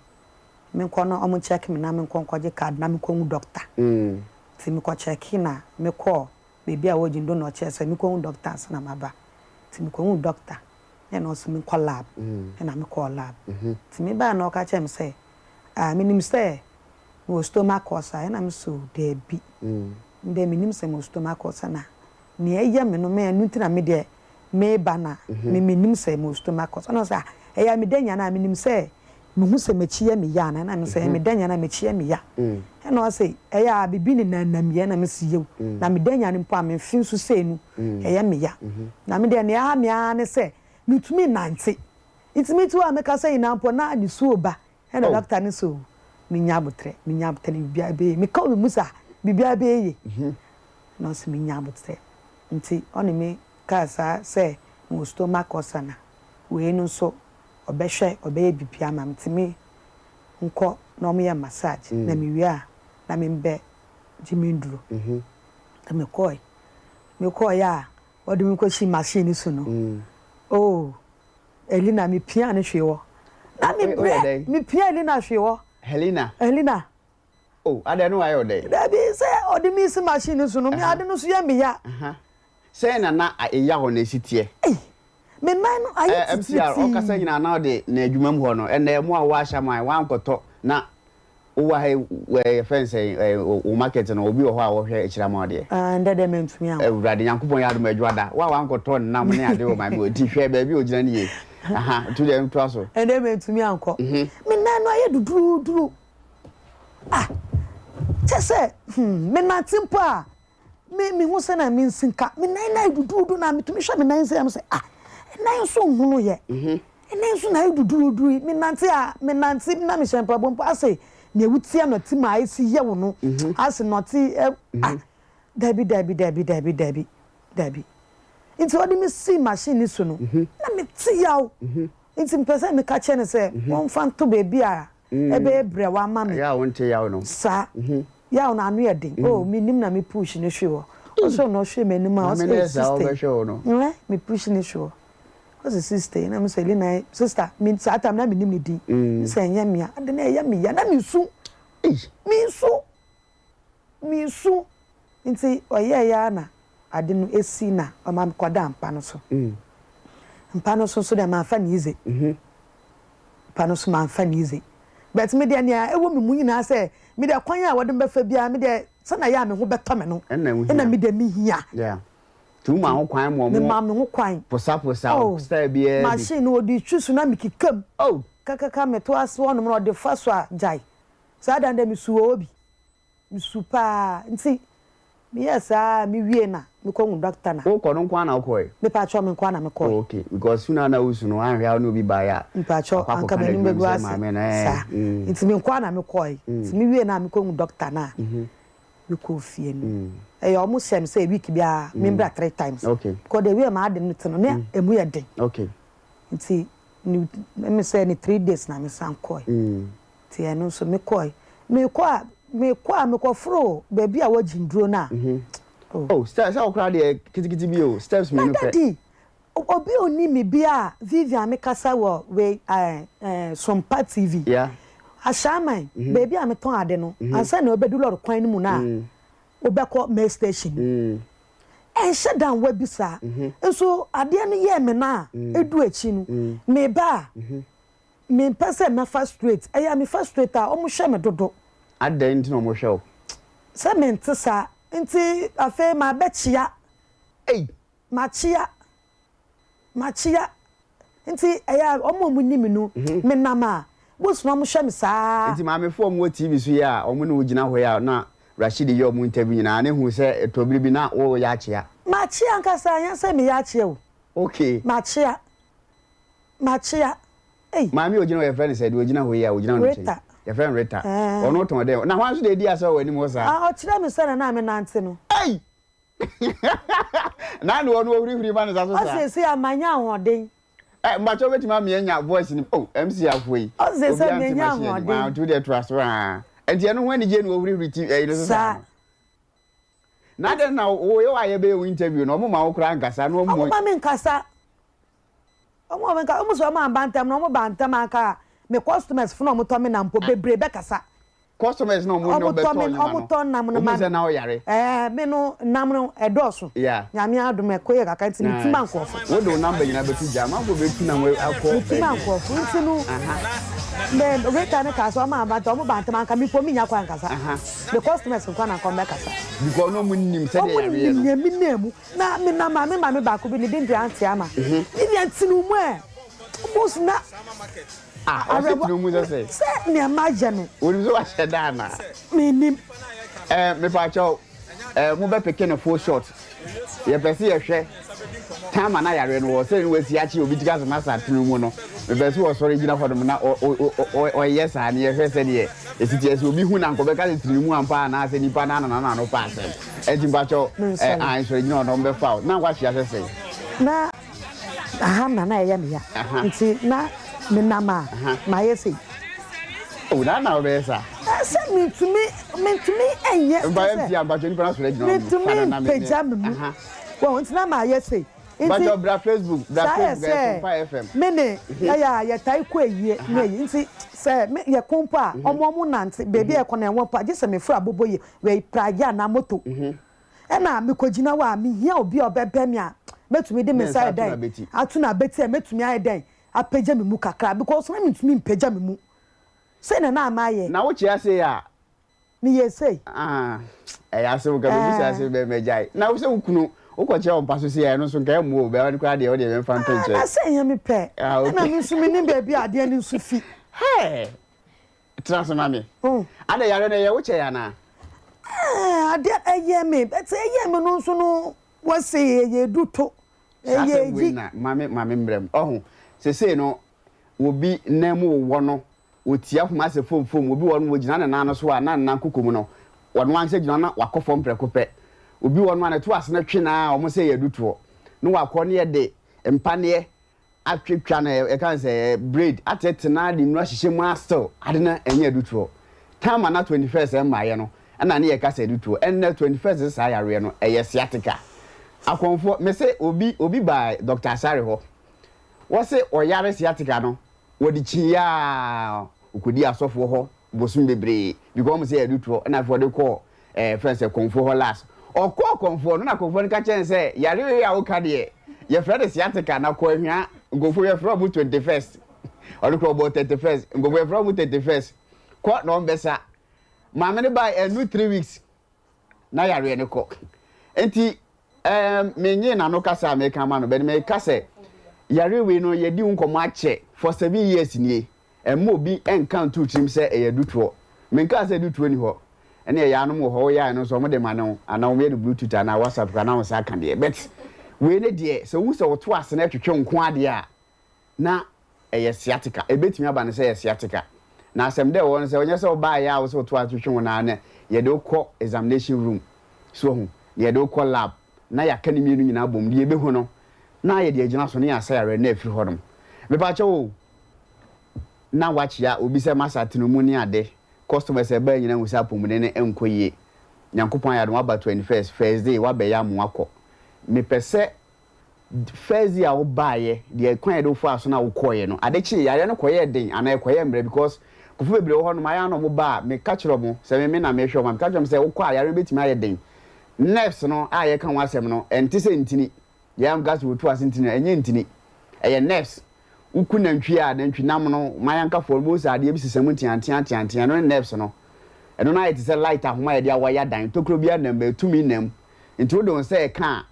menkɔ na wɔn check me na menkɔ nkɔgye card na menkɔhu doctor. Nti mekɔ check na mekɔɔ baabi a wɔgye ndo na ɔkyerɛ sɛ mekɔhu doctor ansa na maba. Nti mekɔhu doctor ɛna ɔsɛ menkɔ lab ɛna mekɔɔ lab. Nti mebaa na ɔka kyerɛ me sɛ, ah, menim sɛ mewɔ stomach ulcer. Ɛna me so daabi, ndɛ menim sɛ mewɔ stomach ulcer na nea ɛyɛ me no me ɛno nti na me deɛ meba na me menim sɛ mewɔ stomach ulcer. Ɛna ɔsɛ ah, ɛyɛ a meda nyane a menim sɛ mehu sɛ m'akyi yɛ me ya ana? Ɛna me sɛ meda nyane a m'akyi yɛ me ya. Ɛna ɔsɛ ɛyɛ a bibi ne nanam yɛ. Ɛna me si yew na meda nyane mpo a memfe nso sei no ɛyɛ me ya. Na me deɛ nea ɛha me ara ne sɛ metumi nante nti me ti hɔ a mekasa nyinaa mpo na nisuo ba. Ɛna doctor no so menya abotrɛ, menya abotrɛ na biribiara bɛyɛ yie. Meka wɔ me mu sɛ biribiara bɛyɛ yie na ɔsɛ menya abotrɛ. Nti ɔne me kaa saa sɛ mewɔ stomach ulcer na wei no nso ɔbɛhwɛ, ɔbɛyɛ biribiara ama me. Nti me nkɔ na ɔmo massage na mewie a na membɛ gye me nduro. Nti mekɔe mekɔe a wɔde me kɔsi machine no so no, oh Elina, mepia ne hwee hɔ na mebrɛ. Mepia Elina hwee hɔ. Helena. Elina. Oh, adɛn no wayɛ ɔdɛn? Dabi, sɛ ɔde me si machine no so no, me ade no so yɛ me ya. Sɛn na na ɛya hɔ na esi teɛ? Me nan no ayɛ titiritii. MCR ɔkasa nyinaa na ɔde na adwuma mu hɔ no, ɛnna ɛmo a wɔahyɛ man wankɔtɔ na wowɔ ha yi, yɛfrɛ no sɛ wo market no, obi wɔ hɔ a wɔhwɛ akyiri ama wo deɛ. Ndɛ dɛ mantumi ankɔ. Awurade Nyankopɔn yɛ adom adwo ada. Wo a wankɔtɔ nam ne ade wɔ maame wɔ ti hwɛ baabi a ogyina no yie. Aha, nti deɛ ntoa so. Ɛndɛ mantumi ankɔ. Me nan no ayɛ duduuduru. Ah, kyɛ sɛ menante mpo a me mehu sɛ na me nsinka me nan na ayɛ duduudu na metumi hwɛ me nan sɛ ɛm sɛ ah, nan nso nhunu yɛ. Nan nso na ayɛ duduudu yi. Menante a menante na mehyɛ mpaboa mpo asɛ nea wotia nɔte mu a esi yɛ wo no asɛ nɔte ɛ ah, dabi dabi dabi dabi dabi dabi. Nti ɔde me si machine ni so no na mete yaw. Nti mpɛ sɛ meka kyerɛ no sɛ wɔmfa nto baabi a ɛbɛyɛ brɛ wama me. Ɛyɛ a wonte yaw no. Saa yaw no ano yɛ den. Oh, menim na me push ne hwe hɔ. Ɔsɛ ɔno ɔhwɛ m'anim a ɔsɛ, hey sister, me push ne hwe hɔ. Ɔsɛ sister na me sɛ Elina sister me saa time na menim ne din. Me sɛ ɛnyɛ me a ade na ɛyɛ me ya na mesu. Mesu mesu. Nti ɔyɛɛ ya na ade no esi na ɔma me kɔda mpa no so. Mpa no so nso deɛ mamfa ne easy. Mpa no so mamfa ne easy. But me deɛ nea ɛwɔ me mu nyinaa sɛ me deɛ kwan a wɔde me bɛfa biara, me deɛ sɛnea ɛyɛ a me ho bɛtɔ me no ɛna me deɛ mehia. Nti woma ho kwan ma ɔmo Mema me ho kwan. posaposa wo style biara bi? Machine no wɔde twi so na mekeka mu. Kakaka meto ase hɔnom na ɔde fa so a gyae. Saa da no deɛ mesu wɔ hɔ bi. Mesu paa. Nti meyɛɛ saa a mewie na mekɔhu doctor na. Wokɔ no nko ara na wokɔe? Mepaakyɛw, me nko ara na mekɔe. Oh okay, because su no a na wosu no anhwɛ a wo ne obi baeɛ a Mepaakyɛw, akɔ akɔka anka no m'anim adwuma mu bɛgu sɛ ase maame no ɛɛ saa. Nti me nko ara na mekɔe. Nti mewie na mekɔhu doctor no a mekɔɔ fie no, ɛyɛ ɔmo hyɛ me sɛ week biara membra three times. Because the way m'ade no te no na emu yɛ den. Nti ne me sɛ ne 3 days na mesan kɔe. Nti ɛno nso mekɔe. Mekɔ a mekɔ a mekɔforo baabi a wɔgye nduro no a. Oh. Oh, step sɛ wokora deɛ kitikiti bi o, steps Na mmienu pɛ. Daddy, obi a onim me bi a Vivian mekasa wɔ wei ɛɛ ɛɛ Sompa TV. Ashaiman, baabi a metɔn ade no, ansa na wobɛdu lɔre kwan no mu no a wobɛkɔ May station. Ɛnhyɛ da nwa bi saa. Nso adeɛ no yɛɛ me no a edu akyi no, meba a. Mempɛ sɛ mɛfa straight. Ɛyɛ a mefa straight a, wɔhwɛ me dodo. Adɛn nti na wɔhwɛ wo? Sɛ mente saa. Nti afei mabɛkyea. Ei! Makyea. Makyea. Nti ɛyɛ a wɔn a wɔnim me no, menam a, bosu na wɔhwɛ me saa. Nti maamefoɔ a wɔwɔ TV so yi a wɔne wo gyina hɔ yi a na Rashidi yɛ wɔn interview nyinaa no hu sɛ ɛtɔ bere bi na woreyɛ akyea? Makyea ankasa, ɛnyɛ sɛ meyɛ akyea o. Okay. Makyea. Makyea. Ei. Maame a ogyina hɔ yɛfrɛ no sɛ deɛ ogyina hɔ yi a ogyina no nkyɛn. Rita. Yɛfrɛ no Rita. Ɛɛ. Ɔno tɔn dɛn? Na hwan nso na edi asa wɔ w'anim hɔ saa? Ah, ɔkyerɛ me sɛnea na menante no. Ei! Na na ɔno ohurihuri ma ne nsa so saa. Ɔse seesei a manya ahoɔden. Eh, mpakyɛ wobɛtumi ama yɛanya voice no oh, MC Afo yi. Ɔse seesei Obiara nte manya machine anim. ahoɔden. Ah, nti wo deɛ toa so aa. Nti ɛno ho anigye na ohurihuri ti ɛyi no so saa Saa. no. Na adɛn na wo yɛ a yɛbɛyɛ wo interview no, ɔmo ma wo koraa nkasa na ɔmo. Ɔmo ma me nkasa. Ɔmo a menka ɔmo sɛ ɔmo amba ntɛm no ɔmo ba ntɛm anka a me customers fo na ɔmo tɔ me nam mpo bebree bɛkasa. Customers na ɔmo ne Ɔmo ɔbɛtɔ tɔ me nneɛma ɔmo no tɔ nam no ɔmo ma sɛ na ɔyare. Ɛɛ me no nam no ɛdɔɔso. Yeah. Nyame adom ɛkɔ yie kakra nti me ti ma Nice. nkorɔfo. Wo de wo number nyinaa bɛto dwa amanfoɔ bɛtu nam akɔ Me ti ma ɛyi. nkorɔfo nti no me waiter no kaa sɛ ɔmo amba ntɛm ɔmo ba ntɛm anka me mpo me nya kwan nkasa. Me customers nkoa na anka ɔmo bɛkasa. Because na ɔmo nim sɛdeɛ Ɔmo yareɛ nim no. nea me nam mu. Na me na maame maame baako bi ne din de Auntie Ama. Ne deɛ ntini mu ɛ, almost na Ah, ɔse awerɛhoɔ tini mu sɛ sɛ? Sɛ nea mayɛ no. Wonim sɛ wahyɛ da anaa? Mennim. Eh, mepaakyɛw, eh, mo bɛ peke no full shot. Yɛpɛ sɛ yɛhwɛ time a na yareɛ no wɔ sɛ ne wasi akye obi ti ka sɛ masa tini mu no. Mepɛ sɛ wɔsɔre gyina hɔ nom na ɔyɛ saa ne yɛhwɛ sɛdeɛ ɛsi teɛ. Sɛ obi hu no anka ɔbɛka sɛ tini mu ampa anaasɛ nipa no anana n'ano pa asɛm. Ɛnti mpakyɛw ɛ ae sɔre gyina hɔ na ɔmbɛfa wo na wahwe ase sɛn? Na aha na na ɛyɛ me ya nti na me nam a mayɛ sei. Oh na na wobɛyɛ saa? Sɛ mentumi mentumi nyɛ Mpa yɛ nti a mpakyɛw nipa no asɔre agyina hɔ mentumi mpagya me mu wɔn nti na mayɛ sei. Nti Mpakyɛw bra Facebook bra saa yɛ Facebook ɛyɛ sɛ Sompa FM. me ne yɛyɛ a yɛtae kɔ ayie ne ayi nti sɛ me yɛko mpo a ɔmo ɔmo nante baabi a yɛkɔ no ɛwɔ mpo a gye sɛ meforo abobo yi wei pragya anaa moto ɛna mekɔgyina hɔ a mehia obi a ɔbɛbɛn me a mɛtumi de me nsa ayɛ dɛn ato n'abati a mɛtumi ayɛ dɛn apagya me mu kakra because na mentumi mpagya me mu sei na na mayɛ. Na wokyea sei a. Meyɛ sei. Ah ɛyɛ asɛm nka mebisa asɛm bɛn mɛgyae na wo sɛ wo kunu wokɔkyea wɔ mpa so sei a ɛno nso nka ɛmmoa o bɛrima no koraa deɛ wo deɛ mɛmfa nto nkyɛn. Ah na sɛ ɛnyɛ me pɛ ɛna me nso menim baabi a adeɛ no nso fi. Hey! Tena ase ma me. Adɛn yareɛ no ɛyɛ wo kyɛe anaa? Eh, adeɛ ɛyɛ me, but ɛyɛ me no nso no, wɔse ɛyɛ edu to, Saa ɛyɛ asɛm wei eyi. na ma me ma me mmerɛ mu. Ɔho, sesei no, obi nan mu wowɔ no, otia homa ase fomfom, obi wɔ hɔ no, ogyina ne nan no so a, na ne nan koko mu no, ɔno ankasa gyina hɔ na wakɔ fam prɛko pɛ. Obi wɔ hɔ no a, ne to ase no twe no ara a, wɔn sɛ ɛyɛ adutoɔ, na wakɔ ne yɛde mpaneɛ atwitwa no yɛka no sɛ braid atete na de nnuro ahyehyɛ mu a still ade no ɛnyɛ adutoɔ. Time a na 21st ɛmmaeɛ no ɛna ne yɛka sɛ adutoɔ. Ɛnnɛ 21st sɛ saa yareɛ no ɛyɛ sciatica. Akɔmfoɔ mese obi obi baa Doctor Asare hɔ wɔse ɔyare sciatica no wɔde kyiiɛ a ɔkɔdii asɔfoɔ hɔ bosom bebree because wɔn sɛ yɛ adutoɔ ɛna afei ɔde kɔɔ ɛɛ fɛn sɛ kɔnfoɔ hɔ last. Ɔkɔɔ kɔnfoɔ no na kɔnfoɔ no ka kyerɛ no sɛ yare wei a woka deɛ yɛfrɛ no sciatica na kɔ ahwia nkurɔfoɔ yɛfrɛ ɔmo 21st ɔno kora ɔbɔɔ 31st nkurɔfoɔ yɛfrɛ ɔmo 31st kɔ na ɔmbɛsa maame no bae ɛnu 3 weeks na yareɛ no kɔ nti ɛɛm menyee n'ano kasa a meka ama no bɛn meka sɛ yare wei no yɛdi ho nkɔmmɔ akyɛ for 7 years nie Mma obi nka nto wo tirim sɛ ɛyɛ adutoɔ. Menkaa sɛ adutoɔ nni hɔ. Ɛne ɛyɛ anom wɔ hɔ, woyɛ a ɛno nso wɔde ma no anaa wɔyɛ no bluetooth anaa whatsapp koraa na wo nsa aka deɛ. But wei ne deɛ sɛ wohu sɛ woto ase na ɛtwetwe wo nko ara deɛ a, na ɛyɛ sciatica. Ɛbɛtumi aba no sɛ ɛyɛ sciatica. Na asɛm dɛ ɛwɔ hɔ no sɛ ɔnyɛ sɛ wobaeɛ a wo sɛ woto ase twetwe wo no ara na yɛde wo kɔ examination room. So wahu? Na yɛde wo kɔ lab na yɛaka ne mmienu nyinaa abom. Deɛ yɛbɛhu no na yɛde agyina so na yɛasa yareɛ no na afiri hɔnom. Mepakyɛw o, na wakyea obi sɛ masa tene mu ne ade, customers a ɛbae nyinaa hu sɛ apɔmuden no nkɔ yie. Nyankopɔn ayɛ adom waba 21st, first day wabɛyɛ ama wakɔ. Mepɛ sɛ first day a wobaeɛ, deɛ kwan a yɛde wo faa so na wokɔeɛ no, ade kyee yareɛ no kɔyɛɛ den anaa ɛkɔyɛɛ mmerɛ because nkurɔfoɔ bebree wɔ hɔnom ayɛ a na wɔn ba a meka kyerɛ wɔn, sɛ me me na mehwɛ wɔn a meka kyerɛ wɔn sɛ wokɔ a yareɛ no bɛtumi ayɛ den. Nerves no a yɛka ho asɛm no ɛnte sɛ ntini, deɛ a meka sɛ wɔtu ase ntini no ɛnyɛ ntini, ɛyɛ nerves. Woku nantwi a, nantwinam no, mayankafoɔ no, wobɛhu sɛ adeɛ bi sesa mu nteantea nteantea, ɛno ne nerves no. Ɛno no ayɛ te sɛ light ahoma a yɛde awaya dan, tokuro biara nnam, but tumi nam. Nti wode wo nsa reka a,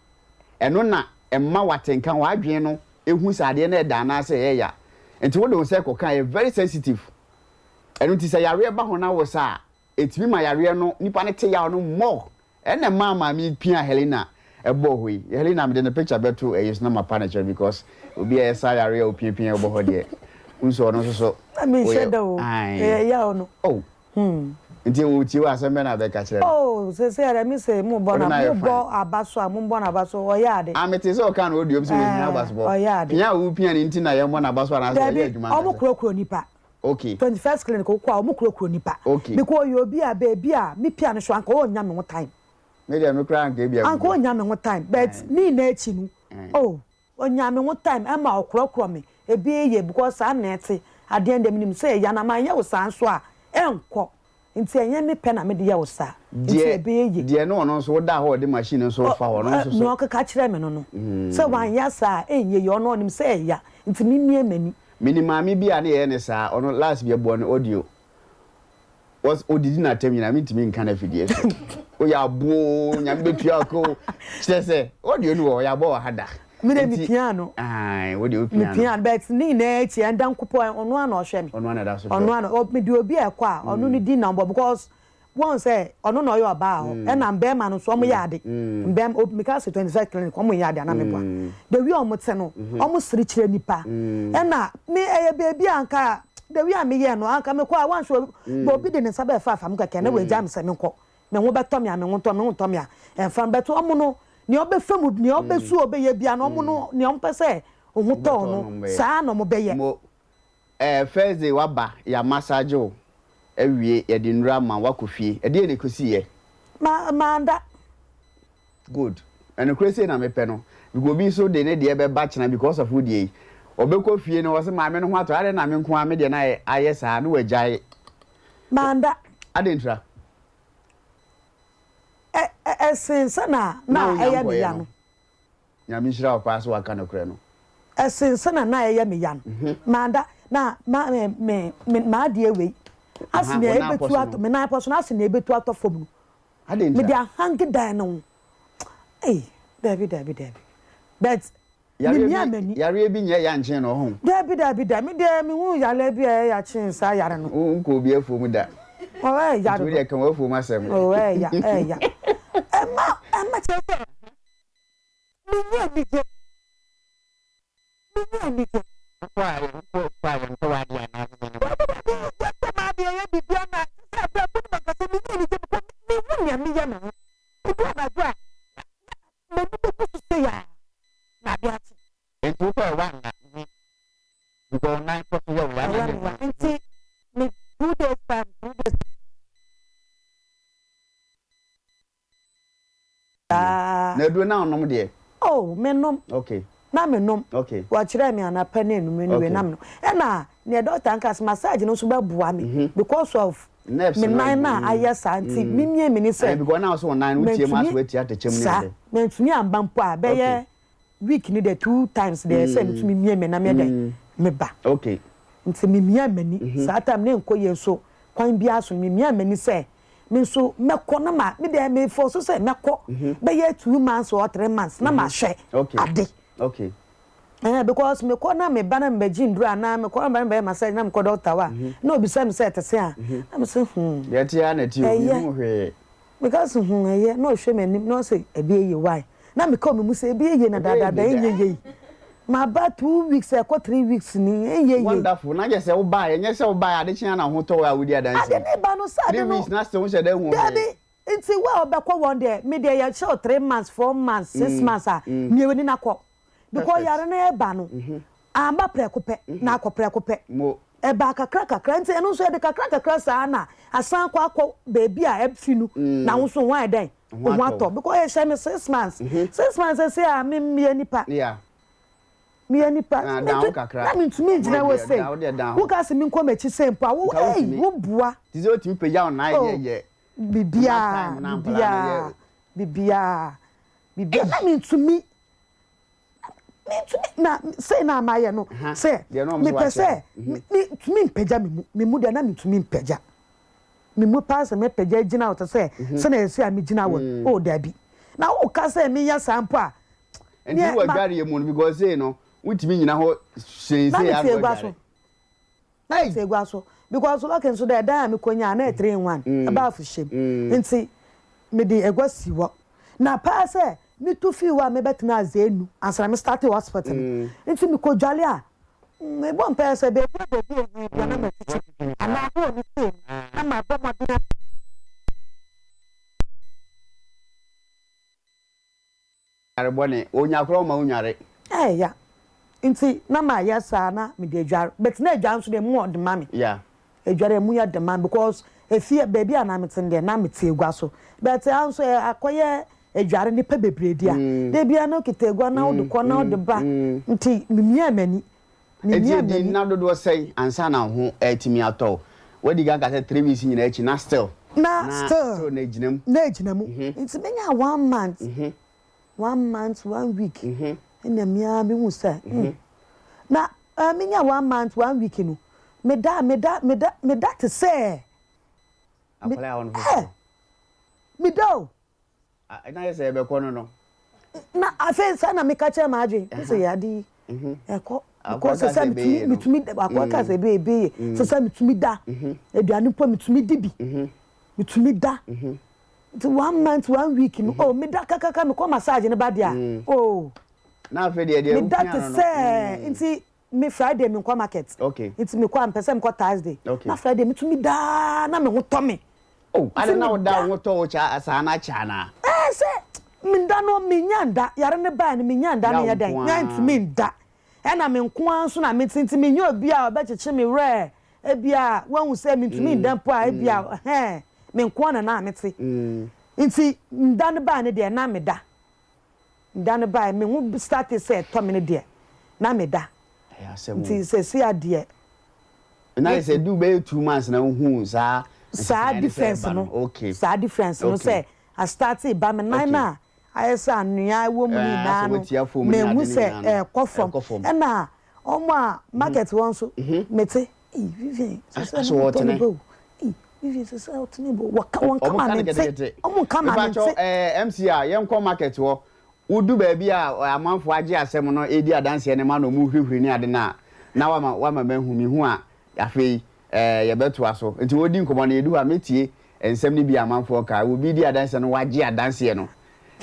ɛno na ɛma w'atenka, w'adwene no hu sɛ adeɛ no ɛda anaasɛ ɛyɛ ya. Nti wode wo nsa rekɔka a, ɛyɛ very sensitive. Ɛno nti sɛ yareɛ ba ho na wosa a, ɛtumi ma yareɛ no, nipa no te yaw no more. Ɛna ɛmaa maame yi piaa Helena ɛbɔɔ hɔ yi. Helena mede ne picture bɛto ɛyi so na mapa no kyɛw because obi a ɛsa yareɛ a opiapia ɛbɔ hɔ deɛ wohu sɛ ɔno nso so Na menhyɛ da o, ɛyɛ yaw no. Oh nti otie wo asɛm bɛn na bɛka kyerɛ no? Oh sesei ara me se mo bɔ Ɔde na no ayɛ mo fine. bɔ aba so a mo bɔ no aba so ɔyɛ ade. Ah mete sɛ ɔkaa no audio bi sɛ ohia Ɛɛ abasobɔ. ɔyɛ ade. Pia a wopia no nti na yɛmmɔ no aba so anaasɛ ɔyɛ Dabi adwuma ɔmo ankasa? korɔkorɔ nipa. Okay. 21st clinic wokɔ a ɔmo korɔkorɔ nipa. Okay. Because ɔyɛ obi a baabi a me pia no so anka ɔnnya me ho time. Me deɛ me koraa anka ebia Anka ɔnnya me ho time but ne nyinaa akyi no oh ɔnya me ho time ɛma ɔkorɔkorɔ me ebi yɛ because saa na ɛte adeɛ no deɛ menim sɛ ɛya na manyɛ wo saa nso a ɛnkɔ nti ɛnyɛ me pɛ na mede yɛ wo saa nti Deɛ ɛbɛyɛ yie. deɛ ne ɔno nso woda hɔ ɔde machine nso refa hɔ ɔno nso so. Nea ɔkeka kyerɛ me no no sɛ wanyɛ saa a ɛnyɛ yie ɔno ɔnim sɛ ɛya nti memie m'ani. Menim maame bi a ne yɛyɛ no saa, ɔno last bi yɛbɔɔ no audio, was odidi n'atam nyinaa mentumi nka no afidie so, woyɛ aboɔ oo, Nyame bɛtua wo ka oo, kyerɛ sɛ audio no wɔ hɔ, yɛabɔ wɔ ha da. Me deɛ Nti mepiaa no, ae, wo deɛ wopia no. mepiaa no but ne nyinaa akyi ɛnda nkopɔ ɔno ara na ɔhwɛ me, Ɔno ara na ɛda so hwɛ ɔno wo. ara na, mede obi a ɛkɔ a ɔno ne din na ɔbɔ because Woahu sɛ ɔno na ɔyɛ ɔbaa hɔ ɛna mbɛɛma no nso ɔmo yɛ ade mbɛɛma o meka sɛ 21st clinic ɔmo nyɛ ade anaa meboa the way ɔmo te no ɔmo sere kyerɛ nipa ɛna me ɛyɛ beebi a anka the way a meyɛ no anka mekɔ a wanhwɛ obi de ne nsa bɛɛfa afa me kɛkɛ na wagya me sɛ menkɔ me ho bɛtɔ me a me ho ntɔ me ho ntɔ me a ɛnfa me bɛto ɔmo no nea ɔbɛfa mu nea ɔbɛsu ɔbɛyɛ bia no ɔmo no nea ɔmo pɛ sɛ ɔho tɔ no saa na ɔmo bɛyɛ. Eh first day waba ya massage wo awie yɛde nnuro ama wo wakɔ fie ɛdeɛn na ɛkɔsiiɛ? Ma manda. Good ɛnokorɛ sei na mepɛ no because obi nso de ne deɛ bɛba kyena because of wo deɛ yi ɔbɛkɔ fie no ɔse maame no ho atɔ adɛn na me nko ara me deɛ no ayɛ ayɛ saa na wagyae. Manda. Adɛn ntira? Ɛ ɛ ɛsen sɛ na Na na wonya ɛyɛ me nkɔeɛ ya no. no. Nyame nhyira wo paa sɛ waka nokorɛ no. Ɛsen sɛnea na ɛyɛ me ya no. Manda na ma me me me m'adeɛ wei ase nea ebetu atɔ me nan pɔ so no ase nea ebetu atɔ fam no. Mede ahange dan no ho. Ei, dabi dabi dabi. But memia m'ani. Yareɛ bi nyɛ ya nkyen no ɔho. Dabi dabi dabi me deɛ mehu yareɛ bi a ɛyɛ ya kyen saa yare no. Wo nkɔ obi afuom da. Oh ɛyɛ ya dodo. Nti wo deɛ ka w'afuom asɛm. Oh ɛyɛ ya ɛyɛ ya. Ɛma ɛma kyerɛ sɛ. Minni anigye. Minni anigye. Wokɔ a wokɔ sukuu a yɛntɔ w'adeɛ anaasɛ sɛn? Dabi dabi, yɛntɔ m'adeɛ, yɛ biribiara na kyerɛ sɛ abrabɔ no mu ankasa minni anigye because minhu nea meyɛ me ho. Edu anadwo a, na m'ani bɛgu so sei ara na ade akye. Enti wokɔɛ woanna? Because wo nan kɔ so yɛ wo ya na Ɛyɛ me ya nti me 2 days time, 2 days. Daa. Na aduro na wonom deɛ? Oh, menom. Okay. Na menom. Okay. Wɔkyerɛɛ me anapa ne anwummerɛ ne wei na menom. Ɛna neɛ doctor nka sɛ massage no nso bɛboa me mhm. because of me nan no a ayɛ saa nti mm. memie meni sɛ. Because na so nan no wotie mu aso atia atɛkyɛm ne ade. Saa mentumi amba mpo a bɛyɛ week ni deɛ two times deɛ sɛ metumi mie me na meyɛ dɛn meba. Okay. Nti memia m'ani saa time ne nkɔ yie nso kwan biara so no memia m'ani sɛ Me nso mɛkɔ na ma me deɛ me force sɛ mɛkɔ bɛyɛ 2 months or 3 months na ma hwɛ ade. Ɛɛ because mekɔ na me ba na me bɛgye nduro anaa mekɔ na me ba na me bɛyɛ massage na mekɔ doctor hɔ a na obisa me sɛ ɛte sɛn a na me se hmm. Deɛ ɛte ara na ɛte o, menhuu hwee. Meka se hmm ɛyɛ na ɔhwɛ m'anim na ɔse ɛbɛyɛ yie why na meka wɔ me mu sɛ ɛbɛyɛ yie na dadaada ɛnyɛ yie maba 2 weeks ɛkɔ 3 weeks ni ɛnyɛ yie. Wonderful na kyerɛ sɛ wobaeɛ ɛnyɛ sɛ wobaeɛ ade kye a na ho tɔ wo a wodi adanse Ade ne ba no sɛ ade three no weeks na still wonhyɛ da nhu hwee. Dabi nti wo a wobɛkɔ wɔn deɛ me deɛ yɛhyɛ wo 3 months 4 months 6 months a mie w'ani na kɔ because yare no ɛba no amba prɛko pɛ na akɔ prɛko pɛ Mo. ɛbaa kakra kakra nti ɛno nso yɛde kakra kakra saa na asan akɔ akɔ baabi a ɛfi no na wo nso ho ayɛ dɛn Ho ho atɔ atɔ because yɛhyɛ me 6 months 6 months ɛsɛ a me meyɛ nipa meyɛ nipa Na dan ho kakra. Na mentumi ngyina Wo hɔ deɛ, sei da- wo deɛ dan ho. woka sɛ menkɔ m'akyi sei mpo a wo Nka ei wotumi. woboa Te sɛ wotumi pagya wo nan Oh. yɛ yɛ. Biribiaa time na nkwadaa no biribiaa yɛ- biribiaa biribiaa na mentumi. Mentumi na sei na mayɛ no sɛ mepɛ sɛ mentumi mpagya me mu, me mu deɛ na mentumi mpagya me mu paa sɛ mɛpagya agyina hɔ te sɛ sɛnea ɛsɛ a megyina hɔ no, oh dabi. Na woka sɛ menyɛ saa mpo a, Nti wɔ adwareɛ mu no because sei no wontumi nyina hɔ hyɛn sei a na wadware. Na metse egua so because lucky nso dɛ dan a mekonyaa na yɛ three in one, baafo hyɛ mu ntsi mede egua sii hɔ. Na paa sɛ metu fii hɔ a mebɛtsenaa Zenu ansa na me startee hospital no ntsi mekodwale a mebɔ mpae sɛ beebi a beebi a ohia biara na matwitwi anaa hɔl no sei no na mabɔ mbɔden a. Yare bɔne, onya koraa ɔma onware. Ɛyɛ ya nti na ma yɛ saa na mede adware but na adware nso deɛ emu ɔde ma me. Yeah. Adware emu yɛ de ma me because efie baabi a na mete no deɛ na mete agua so but ha nso akɔyɛ adware nipa bebree dea. Da biara na okita agua na wode kɔ na wode ba nti memiaa m'ani. Enti edi nna dodoɔ sɛn ansa na wo ho retumi atɔ wo? Woadi kan ka sɛ 3 weeks nyinaa akyi na still na still na egyina mu. Na egyina mu. Nti menyaa one month, one month, one week ɛna me ara mehu sɛ hmm. Na eh, menya one month, one week no, meda, meda, meda, meda te sɛ. Akwadaa a wɔn foforɔ. Meda o. Ah, na yɛ sɛ yɛbɛkɔ no no. Na afei saa na meka kyerɛ m'adwene, me sɛ yɛ ade yi, ɛkɔ. Because sɛ sɛ metumi metumi akɔka sɛ ebe ebe yɛ sɛ sɛ metumi da aduane mpo metumi di bi metumi da nti one month one week no oh meda kakaka mekɔ massage no ba deɛ oh na afei deɛ deɛ meda te sɛ nti me Friday menkɔ market okay nti mekɔ a mepɛ sɛ mekɔ Thursday okay na Friday metumi daa na me ho tɔ me. Oh ade na woda wo ho tɔ wo kya saa na kyɛ anaa. Ɛɛ sɛ menda no menya nda yare no bae no menya nda no yɛ dɛn nya ntumi nda ɛna me nko ara nso na mete nti menyɛ obi a ɔbɛkyekye me werɛ ebia wahu sɛ mentumi nda mpo a ebia ɛhɛn me nko ara na na mete nti nda no bae no deɛ na meda. Da no bae, me ho startee sɛ ɛtɔ me no deɛ, na meda. Ɛyɛ asɛm o. Nti seesei a deɛ. Na ayɛ sɛ ɛduu bɛyɛ 2 months na wohuu saa Saa nsesaeɛ no sɛ difference ɛreba no, no. Okay. saa difference no Okay. sɛ a startee ba me nan Okay. no a ayɛ sɛ anwea wɔ mu no Ɛɛ, nyinaa asɛ no, woatia fam ne mahu ade no sɛ nyinaa no, ɛrekɔ fam. ɛrekɔ fam. Ɛna wɔn a market hɔ nso, mete, Ei Vivian, seesei Asɛ ne ho tɔ no wɔtene. ba o. Ei Vivian, seesei ɔtene ba o. Wɔka, wɔnka Wɔn ma ka no mente. ketekete. Wɔnka ma Mepakyɛw, mente. ɛɛ, MC a, yɛnkɔ market hɔ. Wodu baabi a amanfoɔ agye asɛm no redi adanseɛ no ma na wɔrehurihuri ne ade no a, na wama, wama mahu. Mehu a, afei, ɛɛ, yɛbɛtoa so. Nti wɔredi nkɔmmɔ no, yɛdu hɔ a, mɛtie nsɛm no bi a amanfoɔ ka. Obi redi adanseɛ no, wagye adanseɛ no,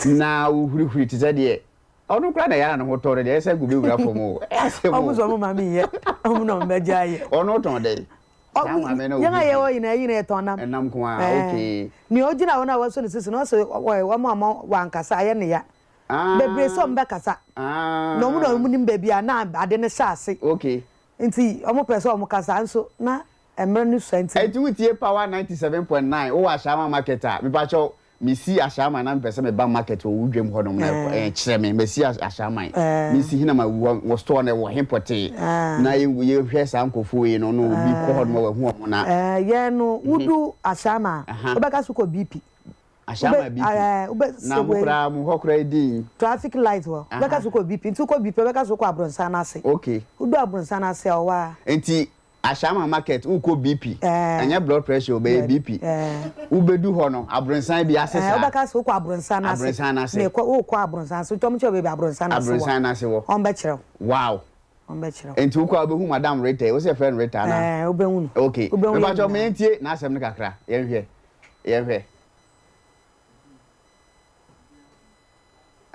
na wohurihuri te sɛ deɛ ɔno koraa na ɛyɛ a ne ho tɔ no deɛ, ɛyɛ sɛ nka ɔbɛwura fam o. Ɛyɛ asɛm Wɔn o. nso wɔn ma menyɛ, wɔn na wɔn bɛgye ayɛ. Ɔno tɔn dɛn? Saa maame no a Yɛn a ɔhurihuri. yɛwɔ nyinaa, yɛn nyinaa yɛtɔn nam. Ɛnam nko ara, Ɛɛ, okay. nea ogyina hɔ no a wasɔ ne sisi no, ɔse wɔn a wɔn wankasa ayɛ ne ya. Bebree sɛ wɔn bɛkasa. Na wɔn na wɔn nim baabi a na ade no hyɛ ase. Okay. Nti wɔn pɛ sɛ wɔn kasa nso na mmerɛ no sua nti. Enti wotie Power 97.9 wowɔ Ashaiman market a, mepakyɛw mesi Ashaiman na mepɛ sɛ meba market wɔ wo dwam hɔnom na kyerɛ me, masi Ashaiman, mesi he na mawu hɔ, wo store no ɛwɔ he pɔtee na yɛnhwɛ saa nkurɔfoɔ wei no na obi kɔ hɔnom a wahu wɔn na. Yɛn no wodu Ashaiman a, wobɛka sɛ wokɔ BP. Ashaiman BP, na mo koraa mo hɔ koraa din. Traffic light hɔ, wobɛka sɛ wokɔ BP, nti wokɔ BP a wobɛka sɛ wokɔ Abronsan no ase. Okay. Wodu Abronsan no ase a ɔwɔ a. Nti Ashaiman market wokɔ BP, ɛnyɛ blood pressure o, bɛyɛ BP. Wobɛdu hɔ no, abronsan bi ase saa. Wobɛka sɛ wokɔ abronsan no ase. Abronsan no ase. Mekɔ, wokɔ abronsan ase, nti wɔn kyerɛ wo baabi abronsan no ase wɔ. Abronsan no ase wɔ. Wɔn bɛkyerɛ wo. Wow. Wɔn bɛkyerɛ wo. Nti wokɔ a wobɛhu Madam Rita yi, wo sɛ yɛfrɛ no Rita anaa? Ɛɛ, wobɛhu no. Okay. Wobɛhu yɛn Mepakyɛw nyinaa. ma yɛntie n'asɛm no kakra, yɛnhwɛ, yɛnhwɛ.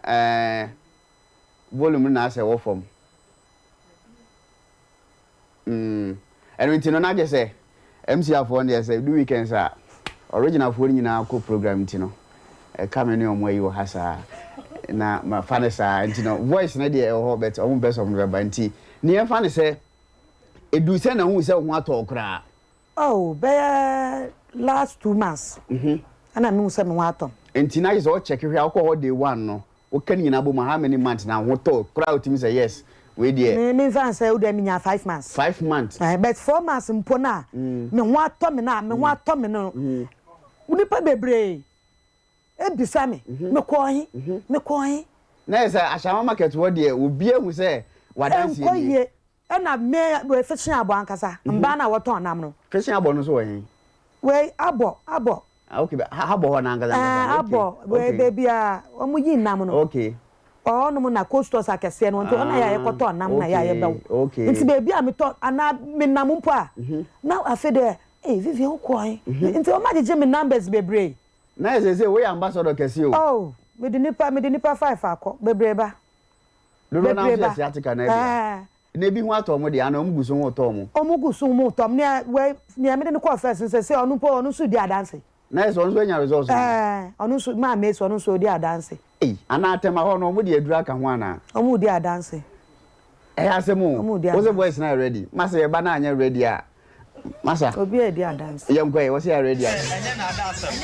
Ɛɛ, volume no na asɛ ɛwɔ fam. Mm ɛno nti no na kyɛ sɛ MC afoɔ no deɛ sɛ ɛdu weekends a original foɔ no nyinaa kɔ program nti no ɛka me ne ɔmo ayi wɔ ha saa na ma fa no saa nti no voice no deɛ ɛwɔ hɔ but ɔmo mpɛ sɛ ɔmo bɛba nti ne yɛn fa no sɛ ɛdu sɛ na wohu sɛ wo ho atɔ wo koraa. Oh bɛyɛ last 2 months ɛna mehu sɛ me ho atɔ me. Nti na kyɛ sɛ wo check hwɛ a wokɔ hɔ day one no Woka ne nyinaa bom a how many months na wo ho tɔ wo koraa a wotumi sɛ yes wei deɛ. Me me nfa nsɛ wo deɛ me nyaa 5 months. 5 months. Ɛɛ but 4 months mpo no a me ho atɔ me no a me ho atɔ me no nipa bebree ebisa me me kɔɔ he me kɔɔ he. Na yɛ sɛ Ashaiman market hɔ deɛ obi ahu sɛ w'adanseɛ Ɛnkɔ nie. yie. Ɛna me wei fishing abɔ ankasa, mbaa no a wɔtɔn nam no. Fishing abɔ no nso wɔ he? Wei abɔ, abɔ. Ah okay, ha abɔ hɔ no ankasa ankasa Ɛɛ no, okay, abɔ, wei okay. baabi a wɔyi nam no. Okay. Ɔhɔnom na cold stores akɛseɛ no wɔ nti hɔ na yɛ a yɛkɔtɔ nam na yɛ a yɛbɛwo. Okay, okay. Nti baabi a metɔ anaa menam mpo a, na afei deɛ, ei Vivian wokɔɔ he? Nti wɔagyegye me numbers bebree. Na yɛ seesei woyɛ ambassador kɛse o. Oh, mede nipa, mede nipa five akɔ, bebree ba. Dodoɔ no ara Bebree nso yɛ ba. sciatica no ara bi a. Ɛɛ. Na ebi ho atɔ wɔn deɛ anaa wɔn gu so ho retɔ wɔn? Wɔn gu so ho retɔ wɔn. Nea wei, nea mede no kɔɔ first no seesei ɔno mpo ɔno nso redi adanse. Na ayɛ sɛ ɔno nso anya results no bi. Ɛɛ, ɔno nso, Maame Esi, ɔno nso ɔredi adanse. Ei, anaa Tema hɔ no wɔn de aduru aka ho anaa? Wɔn redi adanse. Ɛyɛ asɛm o. Wɔn redi Wo se adanse. boys no ayɛ ready. Masa yɛba na anyɛ ready a, Masa. Obiara redi adanse. Yɛnkɔ ɛ, wɔse yɛ ready a.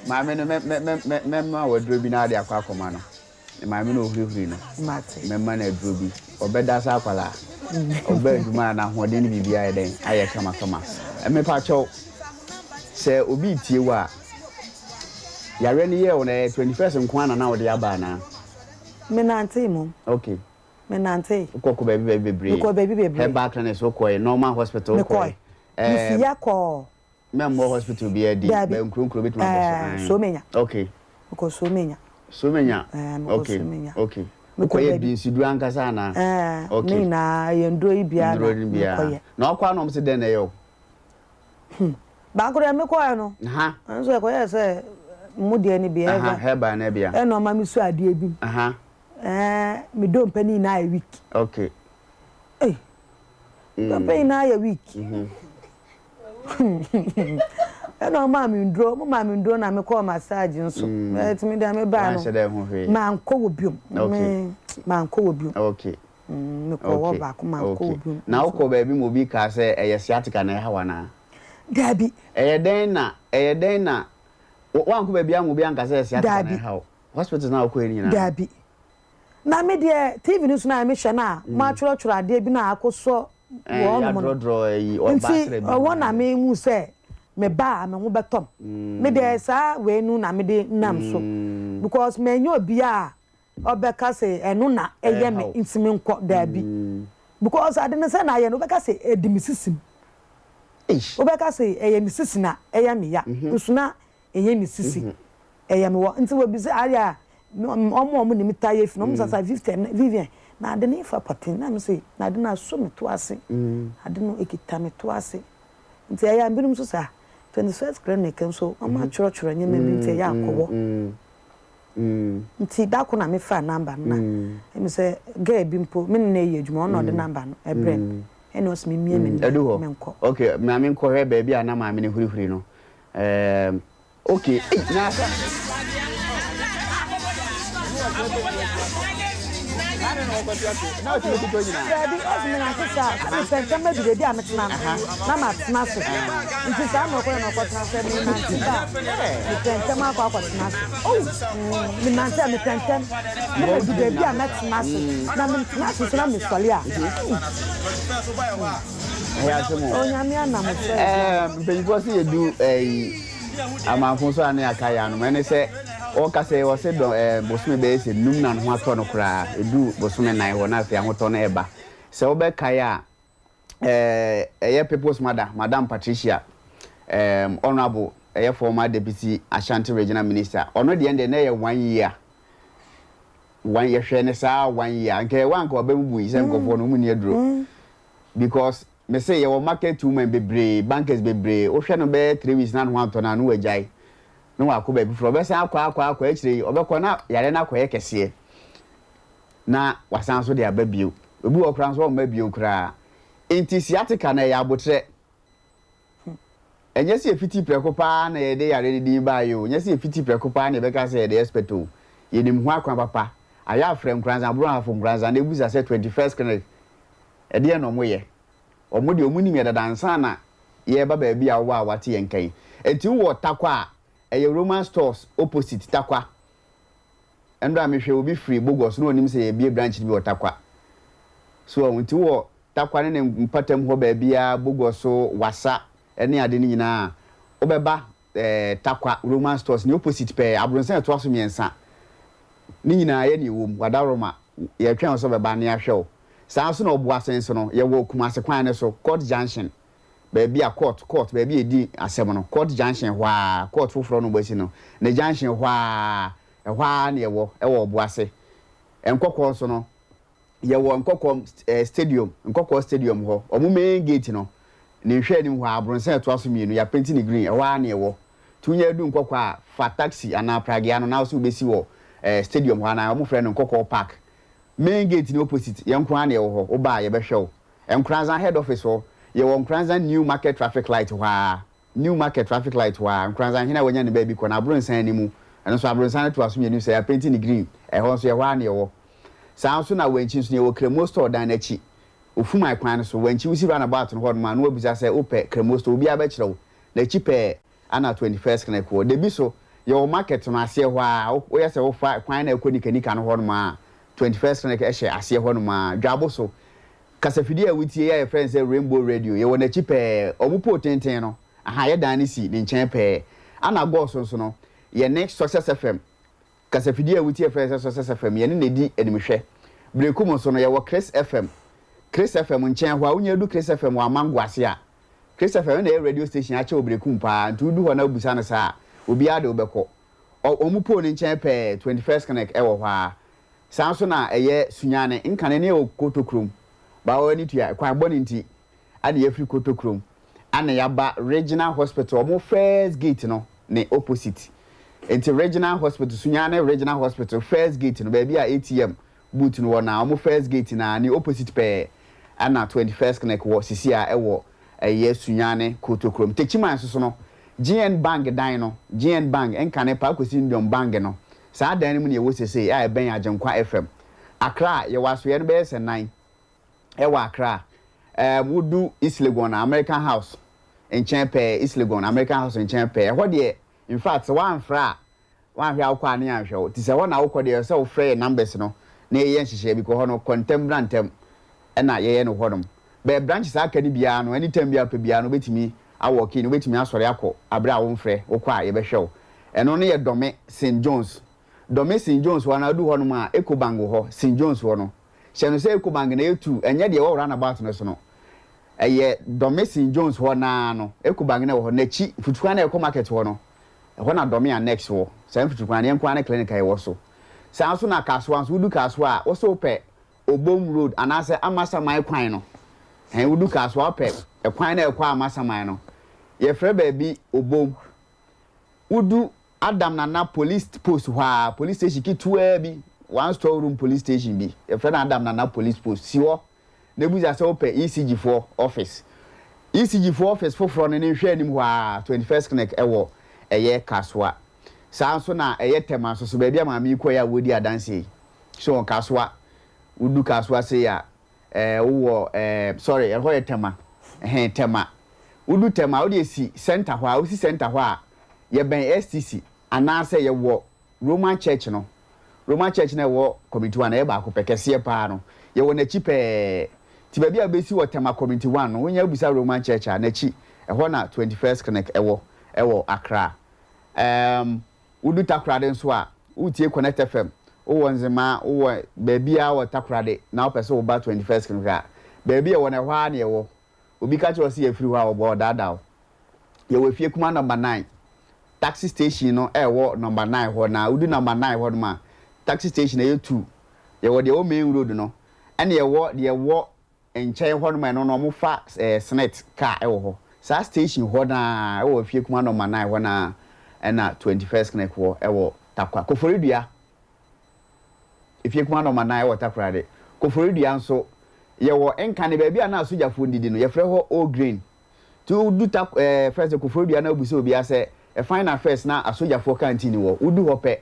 Maame no mɛma wo aduro bi na wode akɔ akɔma no. Maame no ɔhurihuri no, mɛma no aduro bi. Ɔbɛda sɛ akwadaa. Ɔba adwuma a n'ahoɔden ne biribiara ayɛ dɛn? Ayɛ kamakama. Mepakyɛw, sɛ obi retie wo a, yareɛ no yɛɛ wo no, ɛyɛ 21st nko ara na na wode aba anaa? Menantee mmom. Okay. Menantee. Wokɔ kɔ baabi baabi bebree. Mekɔɔ baabi bebree. Herbal clinics wokɔe, normal hospital wokɔe. Mekɔe. Mefi ya kɔɔ. Mɛmmɔ hospital biara din, Daabi. bɛ nkuro nkuro bɛtumi abɔ so. Ɛɛ, Ae. Somenya. Okay. Mekɔɔ Somenya. Somenya? Ɛɛ, mekɔɔ Okay, Somenya. okay. Mekɔɔ Wokɔyɛ baabi. dunsiduro ankasa anaa? Ɛɛ, Okay. ne nyinaa, ɛyɛ nnuro yi biara na Nnuro no biara. mekɔyɛ. Na wokɔ a na wɔn se dɛn na ɛyɛ wo? Hmm. Baako deɛ mekɔɛ no, Aha. ɛno nso ɛkɔyɛɛ sɛ mo deɛ no bi, Aha, herbal. herbal no bia. Ɛna ɔma me su adeɛ bi mu. Aha. Ɛɛ, me dompe no nyinaa yɛ weak. Okay. Ei, dompe nyinaa yɛ weak. Ɛna ɔmaa me nduro, ɔmo maa me nduro na mekɔɔ massage nso. Ɛɛ, me deɛ mebaa no, Wanhyɛ dɛ ho hwee. mankɔ wɔ biom. Okay. Me, mankɔ wɔ biom. Okay. Mekɔɔ hɔ Okay. baako, mankɔ wɔ Okay. biom. Na wokɔ baabi ma obi kaa sɛ ɛyɛ sciatica na ɛha wo anaa? Daabi. Ɛyɛ dɛn na, ɛyɛ dɛn na, woankɔ baabi ama obi anka sɛ ɛyɛ sciatica na Daabi. ɛha wo? Hospitals no a wokɔɛ no nyinaa? Daabi. Na me deɛ TV no so no a mehwɛ no a moatwerɛtwerɛ adeɛ bi no a akɔsɔ wɔnom no nti ɛhɔ na mehu sɛ meba a me ho bɛtɔ m. Me deɛ saa wei no na mede nam so because manya obi a ɔbɛka sɛ ɛno na ɛyɛ me nti menkɔ daabi because ade no sɛ na ayɛ no wobɛka sɛ ɛdi me sisi mu wobɛka sɛ ɛyɛ me sisi na ɛyɛ me ya nso na Ɛnyɛ me sisi, ɛyɛ me wɔ. Nti wɔbisa ayɛ a, wɔn a wɔn nim taa yɛ fi no, wɔn bisa sɛ Vivian, Vivian, na ade no fa pɔten? Na me se, na ade no aso me to ase, ade no ekita me to ase. Nti ɛyɛ a binom nso saa, 21st clinic nso, wɔn atwerɛtwerɛ nneɛma bi nti ɛyɛ a kɔwɔ. Nti da ko na me faa number no na ɛmi sɛ girl bi mpo me ne no ɛyɛ adwuma ɔno na ɔde number no ɛbrɛ me ɛna ɔsi me mie me Ɛdu hɔ. me nkɔ. Okay, maame nkɔhwɛ baabi a na maame no hurihuri no. Ɛɛm, okay, ei, na asa. Na ɔtumi totɔ nyinaa. Daabi, ɔsi me nante saa, sɛ mepɛ ntɛm adu baabi a metena no, na matena ase. Nti saa na ɔkɔyɛ na ɔkɔtena sɛ menante ba a, mepɛ ntɛm akɔ akɔtena ase. Mm, menante a mepɛ ntɛm na madu baabi a mɛtena ase. Na metena ase nso na mesɔre a, mm. Ɛyɛ asɛm o. Onyame anam so ɛdi. Ɛɛ mpanyinfoɔ sɛ yɛdu ɛyi amanfo so a ne yɛaka yɛ anom ɛne sɛ ɔka sɛ ɔsɛ dɔ ɛɛ bosome bɛyɛ sɛ num na ne ho atɔ no koraa edu bosome nan hɔ na afei ahotɔ no ɛba sɛ wobɛkae a ɛɛ ɛyɛ people's mother Madam Patricia ɛɛm honourable ɛyɛ former deputy Ashanti regional minister ɔno deɛ deɛ na ɛyɛ one year one yɛhwɛ ne saa one year nka ɛwɔ anka ɔbɛbubu yi sɛ nkurɔfoɔ no wɔn ni aduro. Because me se yɛwɔ market women bebree, bankers bebree, wohwɛ no bɛyɛ three weeks na ne ho antɔ no a na wagyae na wakɔ baabi foforɔ. Ɔbɛsan akɔ akɔ akɔ akyire yi ɔbɛkɔ na yareɛ no akɔyɛ kɛseɛ na wasan nso de aba bio. Obi wɔ hɔ koraa nso ɔmma bio koraa. Nti sciatica no ɛyɛ aboterɛ. Ɛnyɛ sɛ yɛfiti prɛko pa ara na yɛde yareɛ no din baeɛ o, ɛnyɛ sɛ yɛfiti prɛko pa ara na yɛbɛka sɛ yɛde expert o. Yɛnim ho akwan papa. Ayɛ afrɛ Nkoranza, Abron Ahafo Nkoranza na ɛbisa sɛ 21st Clinic, ɛdeɛn na wɔyɛ? Wɔn deɛ wɔnim yɛ dada ansa na yɛreba baabi a wowɔ a woate yɛn nka yi. Enti wowɔ Tarkwa a, ɛyɛ Roman Stores opposite Tarkwa. Ɛnora mehwɛ obi firi Bogos na ɔnim sɛ yɛabue branch no bi wɔ Tarkwa. So wahu? Nti wowɔ Tarkwa ne ne mpatam hɔ baabiara, Bogos, Wassa ne ade no nyinaa a, wobɛba eh, Tarkwa Roman Stores ne opposite pɛɛ, abronsan a ɛtoa so mmiɛnsa. Ne nyinaa yɛ nea ɛwɔ mu. Wadaroma, yɛretwɛn wo sɛ wobɛba na yɛahwɛ wo. Saa ara nso na Ɔboase nso no, yɛwɔ Kumasi kwan no so, Court Junction, baabi a court, court, baabi a yɛdi asɛm no, Court Junction hɔ ara, court foforɔ no wɔasi no, ne junction hɔ ara, ɛhɔ ara na yɛwɔ, ɛwɔ Ɔboase. Nkɔkɔɔ nso no, yɛwɔ Nkɔkɔɔ eh, stadium, Nkɔkɔɔ stadium hɔ, wɔn main gate no, ne nhwɛanim hɔ ara, abronsan a ɛtoa so mmienu, yɛapenti no green, ɛhɔ ara na yɛwɔ. Nti wonya du Nkɔkɔɔ a, fa taxi anaa pragea no na wo sɛ wobɛsi wɔ eh, stadium hɔ anaa wɔfrɛ no Nkɔkɔɔ park. Main gate no opposite, yɛn nko ara na yɛwɔ hɔ, woba a yɛbɛhwɛ wo. Nkoranzan head office hɔ, yɛwɔ Nkoranzan new market traffic light hɔ ara, new market traffic light hɔ ara, Nkoranzan hene a wanya ne baabi kɔ no, Abronsan no mu, ɛno nso Abronsan no toa so mmienu sɛ yɛapenti no green, ɛhɔ nso ɛhɔ ara na yɛwɔ. Saa nso na Wankyi nso no yɛwɔ Kremo store dan no akyi, Ofuman kwan no so, Wankyi wosi roundabout no hɔnom a na woabisa sɛ wopɛ Kremo store, obiara bɛkyerɛ wo, n'akyi pɛɛ Ana 21st clinic wɔ Debi so, yɛwɔ market no aseɛ hɔ ara, woyɛ sɛ wofa kwan no a ɛkɔ Nika Nika no hɔ nom a, 21st clinic hyɛ aseɛ hɔ nom ara, Dwabo so. Kasafidie a wotie yi a yɛfrɛ no sɛ Rainbow Radio, yɛwɔ n'akyi pɛɛ, wɔn pole tenten no, aha, yɛ dan no si ne nkyɛn pɛɛ. Ana Gɔɔ so nso no, yɛne Success FM, kasafidie a wotie a yɛfrɛ no sɛ Success FM, yɛne no di animhwɛ. Berekum nso no, yɛwɔ Chris FM, Chris FM nkyɛn hɔ a, wonya du Chris FM wɔ Amango ase a, Christopher, ɛno na ɛyɛ radio station akyɛ wɔ Berekum paa, nti wodu hɔ na wobisa no saa a, obiara de wo bɛkɔ. Ɔ, wɔn pole no nkyɛn pɛɛ, 21st Clinic wɔ hɔ ara. Saa nso na ɛyɛ Sunyani, nkane no yɛwɔ Kotokurom, but ani tua, kwan bɔne nti, ɛna yɛafiri Kotokurom, ɛna yɛaba Regional Hospital, wɔn first gate no ne opposite. Nti Regional Hospital, Sunyani Regional Hospital, first gate no, baabi a ATM Booth no wɔ na ɔmo first gate no ara ne opposite pɛɛ ɛna 21st clinic wɔ sisi a ɛwɔ ɛyɛ Sunyani Kotokurom. Techiman nso so no GN bank dan no GN bank nkane paa kɔsi Ndiom bank no saa dan no mu na yɛwɔ sesei a ɛbɛn Agyenkwa FM. Accra yɛwɔ asoeɛ no bɛyɛ sɛ nan ɛwɔ Accra ɛɛm wodu East Legon a American House nkyɛn pɛɛ East Legon American House nkyɛn pɛɛ ɛhɔ deɛ infact sɛ woamfrɛ a Woanhwɛ a wokɔ a ne yɛanhwɛ wo. Nti sɛ hɔ na wokɔ deɛ ɛwɔ sɛ wofrɛ yɛn numbers no na yɛyɛ nhyehyɛeɛ because hɔ no kɔ ntɛm bra ntɛm ɛna yɛyɛ no hɔnom. But branches a aka no biara no anytime biara wopɛ biara no wobɛtumi a walk in, wobɛtumi asɔre akɔ aberɛ a womfrɛ, wokɔ a yɛbɛhwɛ wo. Ɛno no yɛ Dome St John's. Dome St John's hɔ no wodu hɔnom a Ecobank wɔ hɔ, St John's hɔ no. Hyɛ no sɛ Ecobank no ɛyɛ two, ɛnyɛ deɛ ɛwɔ roundabout no so no. Ɛyɛ Dome St John's hɔ no ara no, Ecobank no ɛwɔ hɔ, n'akyi, mfutukwan no a ɛkɔ market hɔ no, Ɛhɔ na Dɔme Annex wɔ. Saa mfikyiri kwan no, yɛn nko ara ne clinic a yɛwɔ so. Saa ara nso na Kasoa nso, wodu Kasoa a, wo se wopɛ Obom Road anaasɛ Amasaman kwan no. Ɛhɛn, wodu Kasoa a, wopɛ ɛkwan no a ɛkɔ Amasaman no. Yɛfrɛ baabi Obom. Wodu Adam Nana Police Post hɔ ara, police station ketewaa bi, one store room police station bi, yɛfrɛ no Adam Nana Police Post, si hɔ. na ebisa sɛ wopɛ ECG foɔ office. ECG foɔ office foforɔ no ne nhwɛanim hɔ ara, 21st Clinic wɔ ɛyɛ Kasoa. Saa nso na ɛyɛ Tema nso so, baabi a maame yi kɔeɛ a wɔredi adanseɛ yi. So wɔn Kasoa, wodu Kasoa sei a, ɛɛ wowɔ ɛɛ sorry, ɛhɔ yɛ Tema, ɛhɛn Tema. Wodu Tema a, wode si center hɔ a, wosi center hɔ a, yɛbɛn STC anaasɛ yɛwɔ Roman church no, Roman church no a ɛwɔ Community One no, ɛyɛ baako pɛ, kɛseɛ paa no, yɛwɔ n'akyi pɛɛ. Nti baabi a wobɛsi wɔ Tema Community One no, wonya bisa Roman church a, n'akyi, ɛhɔ na 21st Clinic ɛwɔ, ɛwɔ Accra. Ɛɛm, wodu Takoradi nso a, woretie Connect FM, wowɔ Nzema, wowɔ baabiara wɔ Takoradi na wopɛ sɛ woba 21st Clinic a, baabi a ɛwɔ no, ɛhɔ ara na ɛwɔ. Obi ka kyerɛ wo sɛ yɛafiri hɔ a, ɔboa, ɔdaadaa wo. Yɛwɔ efie kuma number nine. Taxi station no ɛwɔ number nine hɔ na wodu number nine hɔ nom a, taxi station ɛyɛ two. Yɛwɔ deɛ ɛwɔ main road no ɛna yɛwɔ deɛ ɛwɔ nkyɛn hɔ nom a ɛno no wɔn fa ɛɛ senate car ɛwɔ hɔ. Saa station hɔ naa ɛwɔ efie kuma number nine hɔ naa ɛna 21st clinic wɔ ɛwɔ Tarkwa. Koforidua Efie Kuma nɔma nan wɔ Takoradi. Koforidua nso, yɛwɔ Nkane baabi a na asogyafoɔ didi no, yɛfrɛ hɔ Old Grain. Nti wodu ta ɛɛ first Koforidua na wobisa obiara sɛ ɛfan na first na asogyafoɔ canteen wɔ. Wodu hɔ pɛ,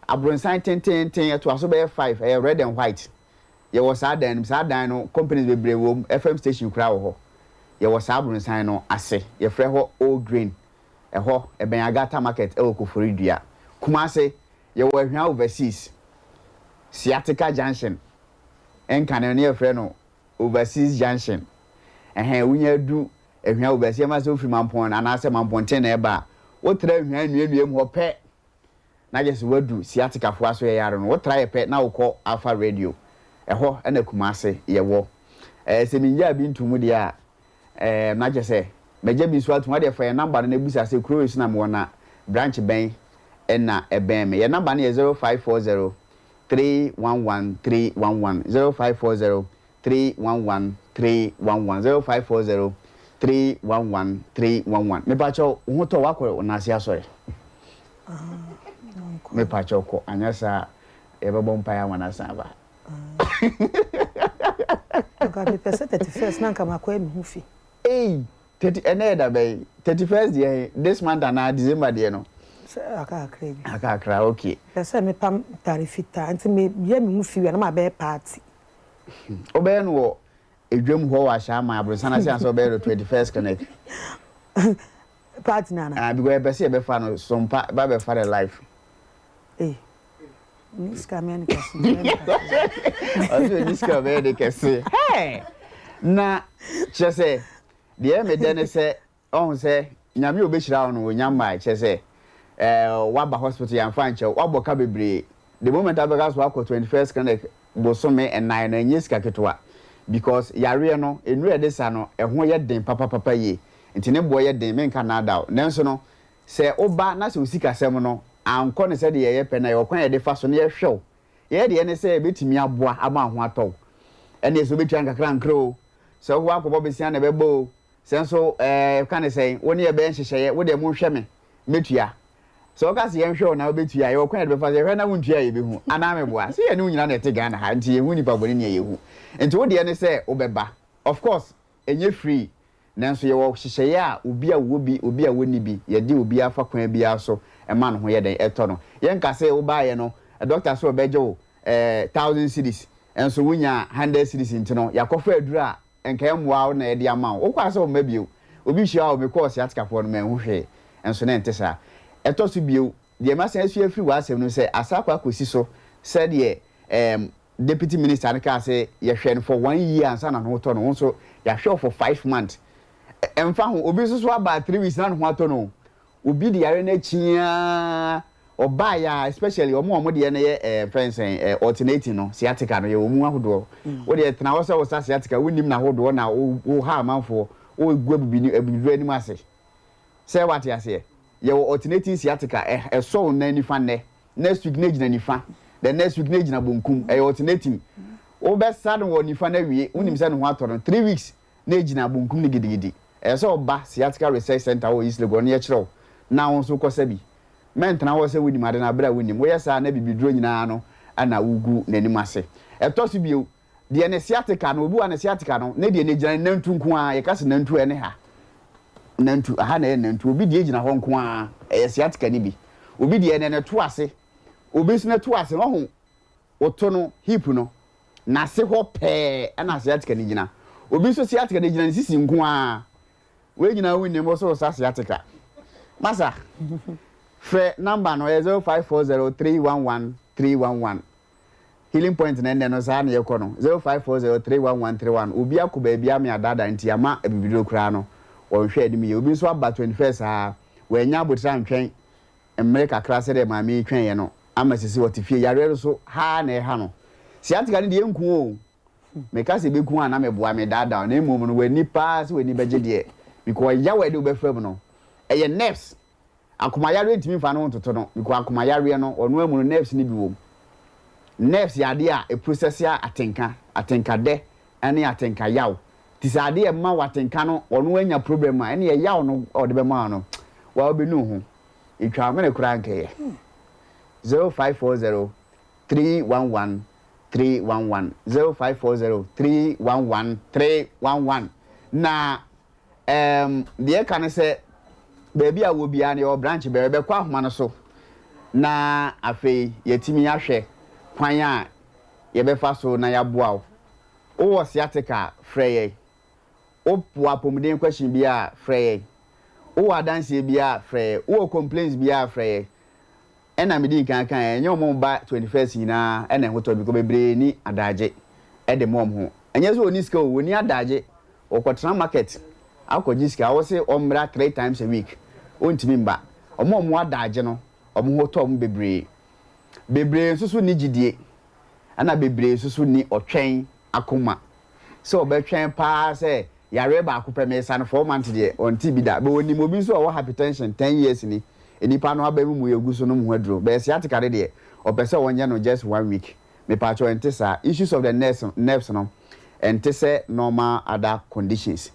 abronsan tenteenten ɛtoa so bɛyɛ five, ɛyɛ red and white. Yɛwɔ saa dan no mu. Saa dan no companies bebree wɔ mu, FM station koraa wɔ hɔ. Yɛwɔ saa abronsan no ase. Yɛfrɛ hɔ Old Grain. Ɛhɔ, ɛbɛn Agata Market ɛwɔ Koforidua. Kumase, yɛwɔ Ahwea Overseas, Sciatica Junction. Nkane no na yɛfrɛ no Overseas Junction. Ɛhɛn, wonya du Ahwea Overseas, ɛma sɛ wofiri Mampɔn anaasɛ Mampɔnten na ɛba a, wotra Ahwea nnuannua mu hɔ pɛ na kyerɛ sɛ woadu Sciaticafoɔ asoɛeɛ ara no, wotra yɛ pɛ na wokɔ Alpha Radio. Ɛhɔ na Kumase yɛwɔ. Ɛɛ, sɛ mennyaa bi nto mu deɛ a, ɛɛ, na kyerɛ sɛ magya bi nso atom. Wodeɛ fa yɛn number no na bisa sɛ kuro wei so na mewɔ na branch bɛn na ɛbɛn me. Yɛn number no yɛ 0540 311 311, 0540 311 311, 0540 311 311. Mepakyɛw, wo ho tɔ woakɔ wo nan ase asɔre? Mepakyɛw kɔ, anyɛ saa a yɛbɛbɔ mpaeɛ ama no asan aba. Anka mepɛ sɛ 31st na anka makɔyɛ me ho fi. Ei! Thirty ɛnɛ yɛ da bɛn? 31st deɛ he? This month anaa December deɛ no? Sɛ aka kakra bi. Aka kakra, okay. Mepɛ sɛ mepam ntare fitaa nti meyɛ me ho fi wie a na mabɛyɛ party. Wobɛyɛ no wɔ edwam hɔ wɔ Ashaiman Aborosan ase ansa wobɛyɛ no 21st clinic? Party no anaa? Ah, because yɛpɛ sɛ yɛbɛfa no Sompa ba bɛfa no live. Ei, onni sika mɛyɛ no kɛse, mɛyɛ no kɛse. Ɔse onni sika ɔbɛyɛ no kɛse. Hey! Na kyerɛ sɛ deɛ ɛyɛ me dɛ ne sɛ Wahu sɛ Nyame a obehyira wo no onya mmae, kyerɛ sɛ eh waba hospital yɛamfa ankyɛ wo, wabɔ ka bebree, the moment a wobɛka sɛ wakɔ 21st clinic bosome nnan no ɛnyɛ sika ketewa because yareɛ no nnuru a yɛde sa no ɛho yɛ den papapapa yie nti ne boɔ yɛ den menka nnaadaa wo nanso no sɛ woba na sɛ wo sikasɛm no ankɔ no sɛdeɛ yɛpɛ no a yɛwɔ kwan a yɛde fa so na yɛhwɛ wo, yɛn deɛ ne sɛ yɛbɛtumi aboa ama wo ho atɔ wo ɛnneɛ sɛ wobɛtua nkakrankra oo sɛ wowɔ akɔbɔ besia na ɛbɛbɔ oo Sɛ nso ɛɛ yɛka no sɛn, wo ne yɛ bɛyɛ nhyehyɛeɛ, wo deɛ monhwɛ me, mɛtua. Sɛ woka sɛ yɛnhwɛ wo na wobɛtua a, yɛwɔ kwan a yɛde bɛfa so, yɛhwɛ na wontua a yɛbɛhu. Anaa meboa? Sɛ yɛne wo nyinaa na yɛte Ghana ha, nti yɛhu nnipa bɔne nea yɛhu. Nti wo deɛ ne sɛ wobɛba. Of course, ɛnyɛ free, nanso yɛwɔ hyehyɛeɛ a obi a ɔwɔ bi, obi a ɔnni bi, yɛde obiara fa kwan biara so ma ne ho yɛ dɛn, ɛtɔ no. Yɛnka sɛ wobaeɛ no, doctor sɛ ɔbɛgye wo ɛɛ thousand cedis, nso wonyaa hundred cedis nti no, yɛakɔfa aduro a Nka ɛmmoa wo na yɛde ama wo. Wokɔ a sɛ womma bio. Obi hyia wo, mekɔɔ sciatica-foɔ no, manhu hwee. Nso na ɛnte saa. Ɛtɔ so bio, deɛ masan asua afiri w'asɛm no mu sɛ, asa akɔ akɔsi so sɛdeɛ ɛɛm Deputy Minister no kaa sɛ yɛhwɛ no for one year ansa na ne ho tɔ no, wo nso yɛahwɛ wo for five months. Ɛmfa ho, obi nso so aba 3 weeks na ne ho atɔ no o. Obi de yare no akyi ara ɔbaeɛ a especially wɔn a wɔn deɛ no yɛ ɛɛ fɛn sɛn ɛɛ alternating no sciatica no yɛwɔ mu ahodoɔ. Wo deɛ tena hɔ sɛ wosa sciatica wonnim n'ahodoɔ na wo wo ha amanfoɔ wogu abibini abibiduro anim ase sɛ wate aseɛ. Yɛwɔ alternating sciatica ɛ ɛsɔ wo nan nifa nnɛ next week na egyina nifa the next week na egyina bonkum ɛyɛ alternating. Wobɛsa no wɔ nifa no awie wonim sɛ ne ho atɔ no 3 weeks na egyina bonkum no gidigidi. Ɛsɛ sɛ ɔba Sciatica Research Centre wɔ East Legon na yɛkyerɛ wo na wo nso kɔsa bi. Mɛntena hɔ sɛ wunim ade no bere a wunnim. Woyɛ saa a na bibiduro nyinaa no na wugu n'anim ase. Ɛtɔ so bio, deɛ ne sciatica no, obi wɔ ha ne sciatica no, ne deɛ no egyina ne nantu nko ara. Yɛka sɛ nantu a, ɛne ha. Nantu, aha na ɛyɛ nantu. Obi deɛ gyina hɔ nko ara, ɛyɛ sciatica no bi. Obi deɛ ɛnɛ ne to ase. Obi nso ne to ase no, wahu Wo to no, hip no, n'ase hɔ pɛɛ na sciatica no gyina. Obi nso sciatica no gyina ne sisi nko ara. Wei nyinaa wonnim, wo so wosa sciatica. Masa, frɛ number no, ɛyɛ 0540 311 311. Healing point no ɛnnɛ no saa na yɛkɔ no, 0540 311 311. Obi akɔ baabi ame adaadaa nti ama abibiduro koraa no, wɔnhwɛ anim yie. Obi nso aba 21st saa, wannya abotire antwɛn mmere kakra sɛdeɛ maame yi twɛneeɛ no ama sisi ɔte fie. Yareɛ no so ha ara na ɛha no. Sciatica no deɛ ɛnku o. Meka sɛ ɛbɛku a na meboa, medaadaa wo. Na mmom no w'ani paa sɛ w'ani bɛgye deɛ because ɔyaw a ɛde wo bɛfa mu no ɛyɛ nerves. Akoma yareɛ ntumi mfa ne ho ntoto no because akoma yareɛ no ɔno amu no nerves no bi wɔ mu. Nerves yɛ adeɛ a ɛprocess atenka, atenkadɛ ne atenka yaw. Nti sɛ adeɛ a ɛma wo atenka no ɔno anya problem a ɛne ɛyaw no a ɔde bɛma wo no wa wobɛnu wo ho. Etwa amene koraa nkɛyɛ. 0540 311 311 0540 311 311 na. Ɛɛm, deɛ ɛka ne sɛ, baabi a wɔ biara no yɛwɔ branch bɛrɛ, bɛkɔ ahoma no so na afei yɛatumi ahwɛ kwan a yɛbɛfa so na yɛaboa wo. Wowɔ sciatica a, frɛ yɛn. Wowɔ apɔmuden question biara a, frɛ yɛn. Wowɔ adanseɛ biara a, frɛ yɛn. Wowɔ complaints biara a, frɛ yɛn. Ɛna medii nkan kaeɛ, ɛnyɛ wɔn a wɔba 21st nyinaa na ɛho tɔ because bebree nni adaagye de ma wɔn ho. Ɛnyɛ sɛ wɔnni sika o, wɔnni adaagye. Wɔkɔtena market akɔgye sika, wose wɔmmra three times a week, wɔntumi mma. Wɔn a wɔwɔ adaagye no, wɔn ho tɔ wɔn bebree. Bebree nso so nni gyidie, ɛna bebree nso so nni ɔtwɛn akoma. Sɛ ɔbɛtwɛn paa sɛ yareɛ baako pɛ mesa no 4 months deɛ, ɔnte bi da. But ɔnim obi nso a ɔwɔ hypertension 10 years ni, nipa no aba mu mu yɛgu so nom ho aduro. But sciatica de deɛ, ɔpɛ sɛ ɔnyɛ no just one week. Mepaakyɛw, ɛnte saa. Issues of the nerves no, ɛnte sɛ normal other conditions.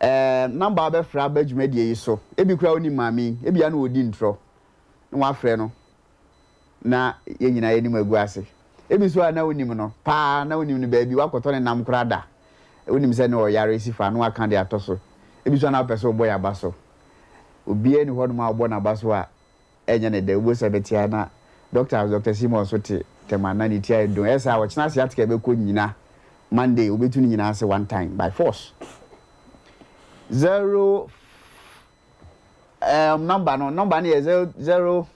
Number a wobɛfrɛ aba dwumadie yi so, ebi koraa wonim maame yi, ebi a na ɔdi ntorɔ na wafrɛ no na yɛn nyinaa yɛnim agu ase. Ebi nso a na wonim no paa, na wonim no baabi, wakɔtɔ ne nam koraa da. Wonim sɛ ne ɔyare si fa na waka de atɔ so. Ebi nso a na wopɛ sɛ wobɔ yɛn aba so. Obiara ni hɔnom a wobɔ n'aba so a ɛnyɛ ne dɛ. Wobɔ sɛ bɛte na Dr. Simon nso te tɛm na ne ti ayɛ dum. Ɛyɛ sɛ a wɔkyena sciatica bɛkɔ nyina Monday, wobɛtu ne nyinaa ase one time by force. Zero number no yɛ zero zero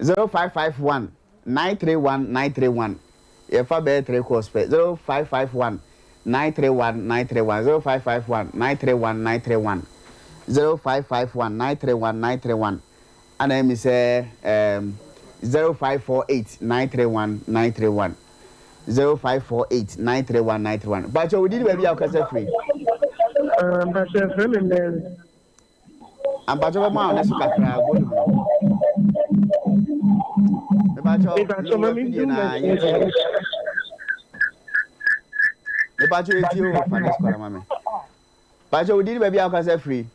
0551931931. Yɛfa bɛyɛ three calls pɛ. 0551931931, 0551931931, 0551931931. Ana ɛmi sɛ 0548931931, 0548931931. Bàtchɛ, wòdi ni baabi a ɔkasa firi? Mpakyɛ, frɛ me Mary. Ampakyɛ, bɛ mu a ɔne so kakra, volume no. Mepakyɛ, lower fidie na yɛtie. Mepakyɛ, yɛtie o. Fa next caller ma me. Pakyɛ, wòdi ni baabi a ɔkasa firi?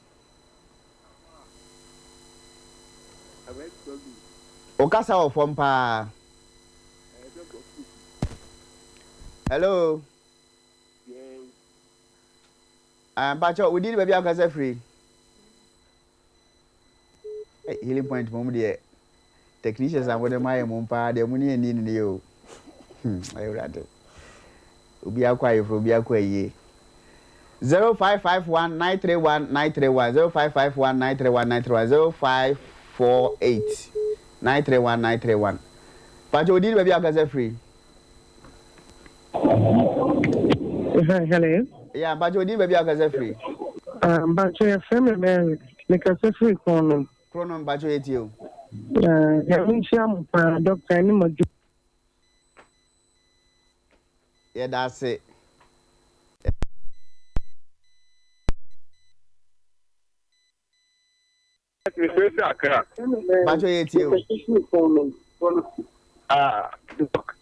Ɔkasa wɔ fam paa. Hello. Mpakyɛ, wòdi ni baabi a ɔkasa firi? Healing Point mom deɛ, technicians a wɔde ma yɛ mom paa deɛ, mo ne yɛn ni ne o. Awurade, obi akɔ ayeforo, obi akɔ ayie. 0551931931, 0551931931, 0548931931. Mpakyɛ, wòdi ni baabi a ɔkasa firi? Hello. Yeah, mpakyɛ, wòdi ni baabi a ɔkasa firi? Mpakyɛ, yɛfrɛ me Mary. Mekasa firi Kronom. Kronom, mpakyɛ, yɛ tie o. Nyame nhyira mo paa, doctor, ne mo adwuma. Yɛda ase. Mefrɛ fi Accra. Mpakyɛ, yɛ tie o. Ah, doc.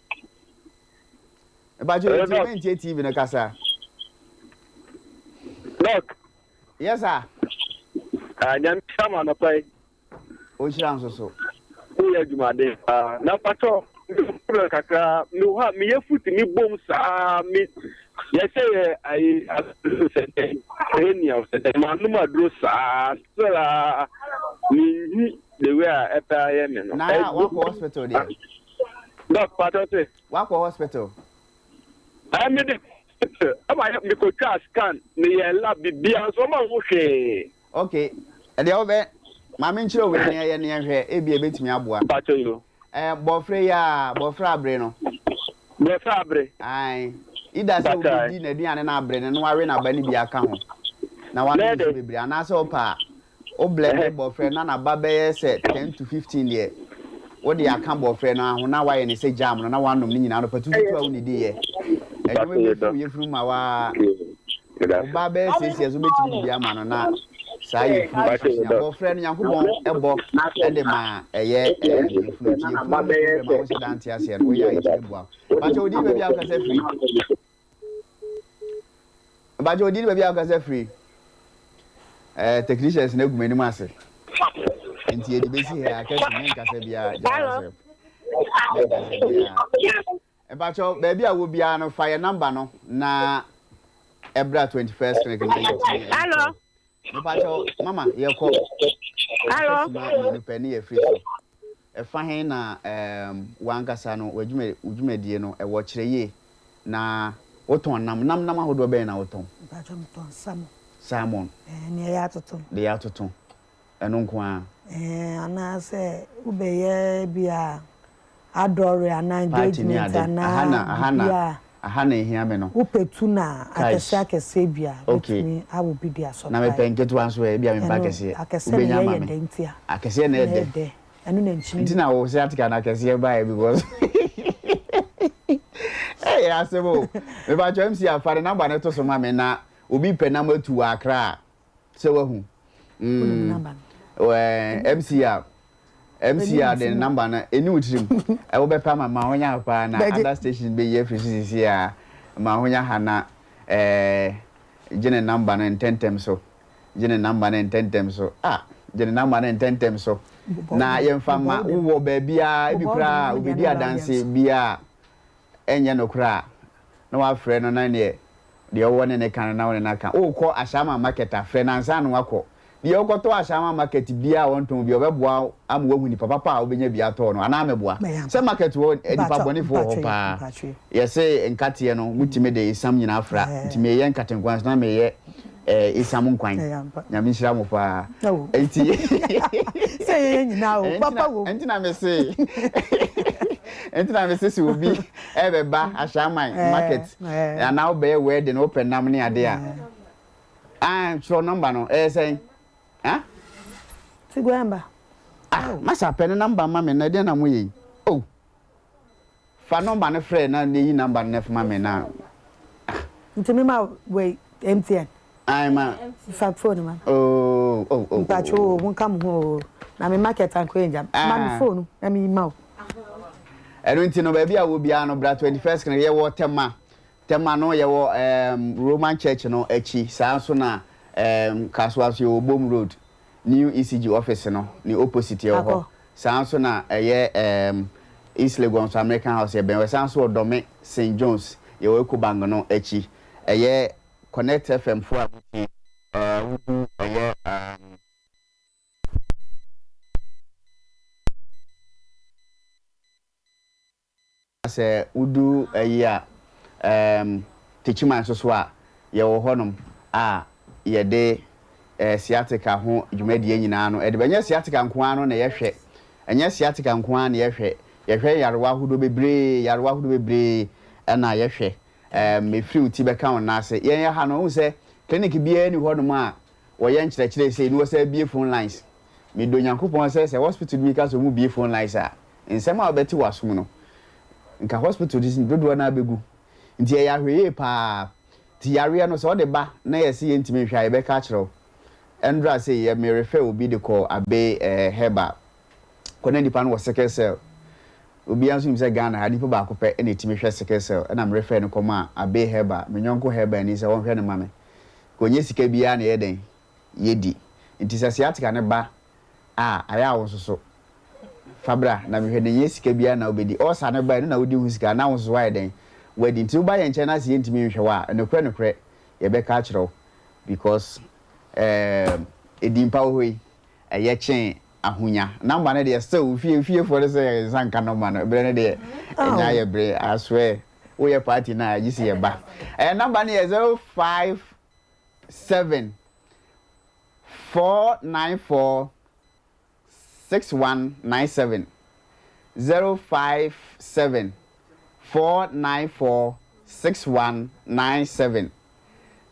Mpakyɛ, yɛ tie o, mentie TV no kasa. Doc. Yes sir. Ah, Nyame nhyira mo anɔpa yi. Ɔnhyira nso so. Woyɛ adwumaden paa. Na mpakyɛ, problem kakra mewɔ hɔ a meyɛ foot mi bom saa me yɛsɛ yɛ ayi aduro sɛ dɛn hernia sɛ dɛn manom aduro saa still a menhu the way a ɛpɛ ayɛ me no. Na wakɔ hospital deɛ? Doc, patɔ se. Wakɔ hospital? Ɛɛ, mede ɛma yɛ mekɔtwa scan, meyɛ lab, biribiara nso ɔma ho hwee. Okay, ɛdeɛ wobɛ maame nkyerɛ wei ne ɛyɛ ne yɛhwɛ, ebi ebetumi aboa. Mpakyɛ yo. Ɛɛ, bɔfrɛ yi a, bɔfrɛ abere no. Bɔfrɛ abere. Ayi, ida sɛ wobɛdi n'aduane no abere no na wawe n'aba no bi aka ho na wanom nsu bebree, anaasɛ ɔpɛ a wo blend bɔfrɛ na n'aba bɛyɛ sɛ 10 to 15 deɛ, wode aka bɔfrɛ no aho na wayɛ ne sɛ jam no na wanom ne nyinaa no pɛtututu a wonidi yɛ ɛnwoma bi fi wo yɛfunu ma waa ɔba bɛyɛ 6 years, wobɛtumi de bi ama no na saa yɛfunu ahyia. Bɔfrɛ no, Nyankopɔn ɛbɔ ɛde ma ɛyɛ yɛfunu, nti yɛfunu ho problem a wohyɛ dante aseɛ no, woyɛ a ɛtumi boa. Bakyɛ, odi baabi a wokasa firi? Bakyɛ, odi baabi a wokasa firi? Technicians na egu m'anim ase nti yɛde bɛsi ha akɛse. Menkasa biara, gya asɛm, menkasa biara. Mpakyɛw, baabi a wɔ biara no, fa yɛ number no na. Ɛbra 21st clinic na yɛtumi. Hello. Mepakyɛw mama yɛkɔ. Hello. Sima mmienu pɛ ne yɛfiri so. Ɛfa he na ɛɛm w'ankasa no w'adwuma wo dwumadie no ɛwɔ kyerɛ yie na wotɔn nam nam nam ahodoɔ bɛn na wotɔn? Mepakyɛw metɔn salmon. Salmon. Ɛɛ nea yɛatoto no. Deɛ yɛatoto ɛno nko ara. Ɛɛ anaasɛ wobɛyɛ bi a adɔre anaa Party ne engagement ade. anaa Aha na aha biribi na a aha na ehia me no. wopɛ tuna Cash. akɛseɛ akɛseɛ bi a Okay. wobɛtumi awɔ bi de Na asɔprae. mepɛ nketewa nso ɛ, ebia mempɛ Ɛno akɛseɛ. akɛseɛ na Wobɛnya ɛyɛ ama yɛ me. dɛ nti a. Akɛseɛ na Ɛna ɛyɛ dɛ. ɛyɛ dɛ. Ɛno na nkyene Nti na wo sciatica no akɛseɛ baeɛ because Hey, asɛm o. Mepakyɛ MC afa ne number no to so ma me na obi pɛ nam atu wɔ Accra a. Sɛ wahu. Mm. Ɛɛ MC a MC a de number no ɛni wo tirim. Ɛwo bɛpɛ ama ma honya paa na other station bɛyi afiri so sisi a ma honya ha na ɛɛ gye ne number no ntɛntɛm so. Gye ne number no ntɛntɛm so. Ah, gye ne number no ntɛntɛm so. Na yɛmfa ma wowɔ baabiara ebi koraa obɛdi adanse biara ɛnyɛ nokorɛ a, na wafrɛ no na neɛ deɛ ɔwɔ ne ne ka no na wo ne no aka. Wokɔ Ashaiman market a, frɛ no ansa na wakɔ. Deɛ wokɔtɔ Ashaiman market biara a ɔntɔn bi, ɔbɛboa wo ama woahu nipa papa a wobɛnya bi atɔ no anaa mɛboa? Sɛ market hɔ nnipa bɔnefoɔ wɔ hɔ paa. Yɛse nkateɛ no motumi de esiam nyinaa fra, nti meyɛ nkate nkwan so na meyɛ Esiam nkwan. Nyame nhyira mo paa. Enti. Sɛ yɛyɛ nyinaa o, papa wom. Enti na me se. Enti na me se sɛ obi ɛbɛba Ashaiman market anaa wobɛyɛ wedding wopɛ nam ne ade a. Ah, twerɛ number no. Ɛyɛ sɛn? Ah? Tiguamba. Ah, masa pɛ ne number ma me na ɛdeɛn na moyɛ yi? Oh. Fa number no frɛ na yi number no ma me na ah. Nti me ma wei MTN. Ae ma. Fa phone ma. Oh oh oh. Mpacho o mo nka mo ho o na me market anko yɛ ngya ma me phone na me yi ma o. Ɛno nti no baabi a wɔ biara no bra 21st no yɛwɔ Tema Tema no yɛwɔ um, Roman Church no akyi saa nso na um, Kasoa nso yɛwɔ Bom Road New ECG office no ne opposite yɛwɔ hɔ. Saa nso na ɛyɛ ɛɛm East Legon nso American House yɛbɛn hɔ. Ɛsan nso wɔ Dome, St John's, yɛwɔ Ecobank no akyi. Ɛyɛ Connect FM foɔ a motie ɛɛ wodu ɛyɛ ɛɛm. Sɛ wodu ayi a, ɛɛm, Techiman nso so a, yɛwɔ hɔnom a yɛde ɛɛ sciatica ho dwumadie nyinaa no de ba. Ɛnyɛ sciatica nko ara no na yɛhwɛ, ɛnyɛ sciatica nko ara na yɛhwɛ, yɛhwɛ nyarewa ahodoɔ bebree, nyarewa ahodoɔ bebree na yɛhwɛ. Ɛɛm, ɛfiri wo ti bɛka wo nan ase. Yɛn ha no, wohu sɛ clinic biara nni hɔnom a wɔyɛ nkyerɛkyerɛ sei na wɔsan bue phone lines. Medɔ Nyankopɔn sɛ sɛ hospital bi ka sɛ wɔbue phone lines a, Nsɛm a wobɛte w'asom no, nka hospital de dodoɔ no ara bɛgu. Nti ɛyɛ ahwɛyie pa ara. Nti yareɛ no sɛ wode ba na yɛse yɛntumi nhwɛ a, yɛbɛka akyerɛ wo. Ɛndra sei yɛ me refer obi de kɔɔ Abbey eh, Herbal. Kɔ na nipa no wɔ sickle cell. Obiara nso nim sɛ Ghana ha nipa baako pɛ na ɛtumi hwɛ sickle cell. Ɛna me refer no kɔmaa Abbey Herbal, me yɔnko herbal ni sɛ ɔnhwɛ no ma me. Nka ɔnyɛ sika biara na ɛyɛ dɛn? Yɛdi. Nti sɛ sciatica no ba a, ayɛ a wo nso so fa bra na mehwɛ na ɛnyɛ sika biara na wobɛdi. Ɔsa no ba ɛno na wodi ho sika na wo nso so woayɛ dɛn? Woadi. Nti woba yɛn nkyɛn na sɛ yɛntumi nhwɛ wo a, nokorɛ nokorɛ yɛbɛka akyerɛ wo because ɛɛm ɛdin pa wɔ hɔ yi, ɛyɛ kyen ahonya. Number no deɛ still wo fie fiefoɔ no sɛ yɛn nsa nka number no, berɛ no deɛ ɛnya ayɛ bere, I swear woyɛ party no a gye sɛ yɛba. Ɛɛ number no yɛ 057 494 6197 057 494 6197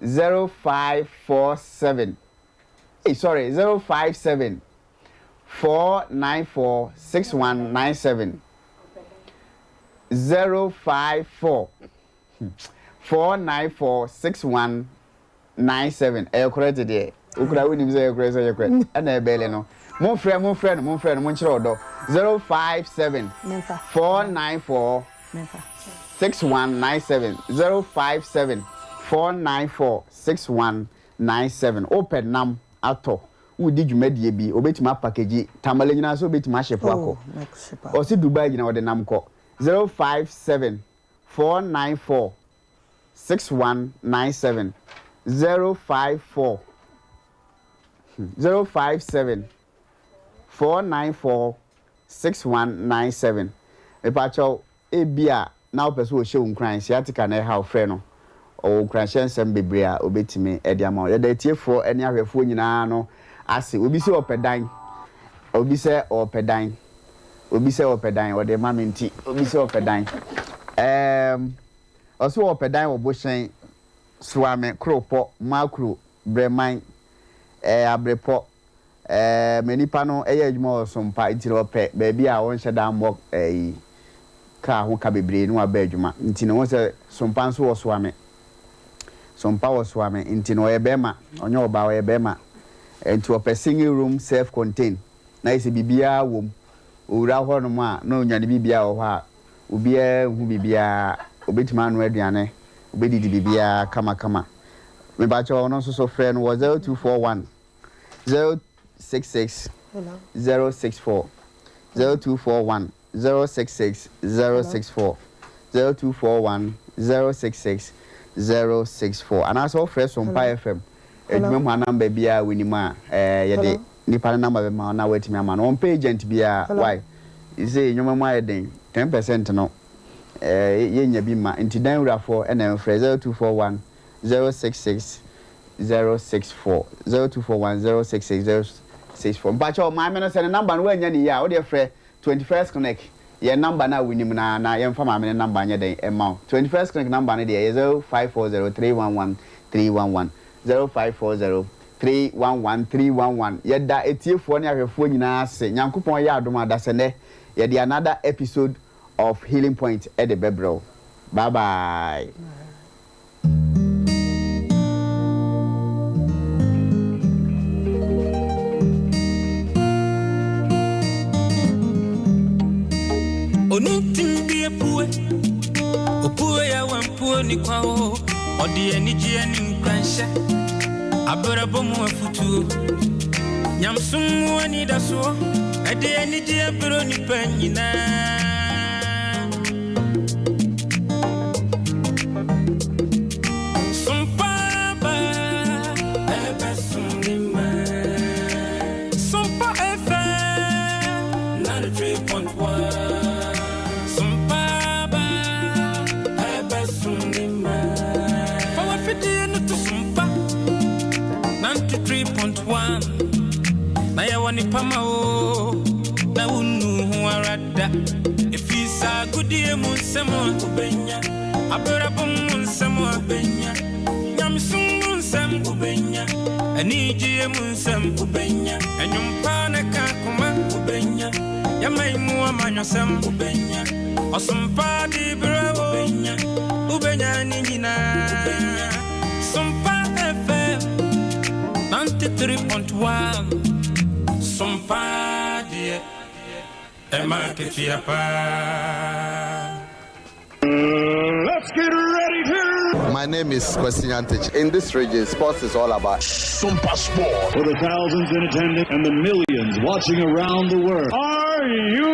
0547 ei sorry 057 494 6197 054 494 61 97 ɛyɛ korɛ te deɛ wokura wonim sɛ ɛyɛ korɛ sɛ ɛyɛ korɛ ɛna ɛbɛɛle no monfrɛ monfrɛ no monfrɛ no monkyerɛ ɔdɔ 057 494 6197 057 494 6197 wopɛ nam atɔ wodi dwumadie bi obɛtumi apakagyi tamale nyinaa sɛ obɛtumi ahyepo akɔ ɔse Dubai nyina ɔde nam kɔ 057 494. 6197 054 057 494 6197 Mepakyɛw, ebia na wopɛ sɛ wɔhyɛ wo nkuran, sciatica na ɛha wo, frɛ no. Ɔwɔ nkuranhyɛ nsɛm bebree a obetumi de ama wo. Yɛda atiefoɔ ne ahwɛfoɔ nyinaa no ase. Obi sɛ ɔpɛ dan, obi sɛ ɔpɛ dan, obi sɛ ɔpɛ dan, ɔde ma me nti, obi sɛ ɔpɛ dan. Ɛɛm, ɔsɛ ɔpɛ dan wɔ Bohyɛn, Soame, Koropɔ, Makuro, Brɛman, ɛɛ Abrepɔ. Ɛɛ, ma nipa no yɛ adwuma wɔ Sompa nti no ɔpɛ baabi a ɔnhyɛ da mmɔ ɛyi kaa ho ka bebree na waba adwuma nti no wohu sɛ Sompa nso wɔ Soame. Sompa wɔ Soame nti no ɔyɛ bɛɛma ɔnyɛ ɔbaa ɔyɛ bɛɛma nti ɔpɛ single room self contain na ayɛ sɛ biribiara wɔ mu owura hɔ nom a na onya ne biribiara wɔ hɔ a obiara nhu biribiara obetumi anoa aduane obedidi biribiara kama kama mepakyɛw ɔno nso so frɛ no wɔ 0241 066 064 0241 066 064 0241 066 064 anaasɛ wofrɛ Sompa FM adwuma mu ha namba biara a wonim a ɛɛ yɛde nipa no namba bɛma wo na woatumi ama no. Wɔmpɛ agent biara why? Sɛ nneɛma mu ayɛ den 10% no ɛɛ yɛnnya bi mma nti dan wurafoɔ ɛna ɛmfrɛ 0241 066 064 0241 066 064 Mpakyɛw maame no sɛ ne number no woannya ne yie a wodeɛ frɛ 21st clinic yɛn number no a wonim no ara na yɛmfa maame no number nyɛ dɛn mma wo 21st clinic number no deɛ ɛyɛ 0540 311 311 0540 311 311 Yɛda atiefoɔ ne ahwɛfoɔ nyinaa ase Nyankopɔn yɛ adom a dasɛnnɛ yɛde another episode of Healing Point de bɛbrɛ wo Bye bye. Onuntin bi apue, opue ya wampuo ni kwa o, ɔde anigyeɛ ne nkuranhyɛ, abrabɔ mu afutuo, nyamsom mu anidasoɔ, ɛde anigyeɛ brɛ nipa nyinaa. Na yɛwɔ nipa ma o na wonnu ho ara da ɛfiri saa agodie mu nsɛm a wobɛnya abrabɔ mu nsɛm a wobɛnya nyamesom mu nsɛm wobɛnya anigyeɛ mu nsɛm wobɛnya ɛnwom ne ka koma wobɛnya yɛman mu amanyɔsɛm wobɛnya ɔsompa de berɛ wobɛnya wobɛnya ne nyinaa Sompa FM 93.1 Sompa deɛ ɛma ketua paa. Let's get ready to. My name is Kwesi Nyantakyi. In this region, sports is all about. Sompa Sport. For the thousands in attendance and the millions watching around the world. Are you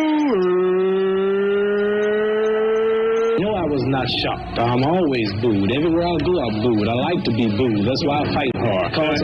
No, I was not shocked. I'm always booed. Everywhere I go, I'm booed. I like to be booed. That's why I fight hard. Cause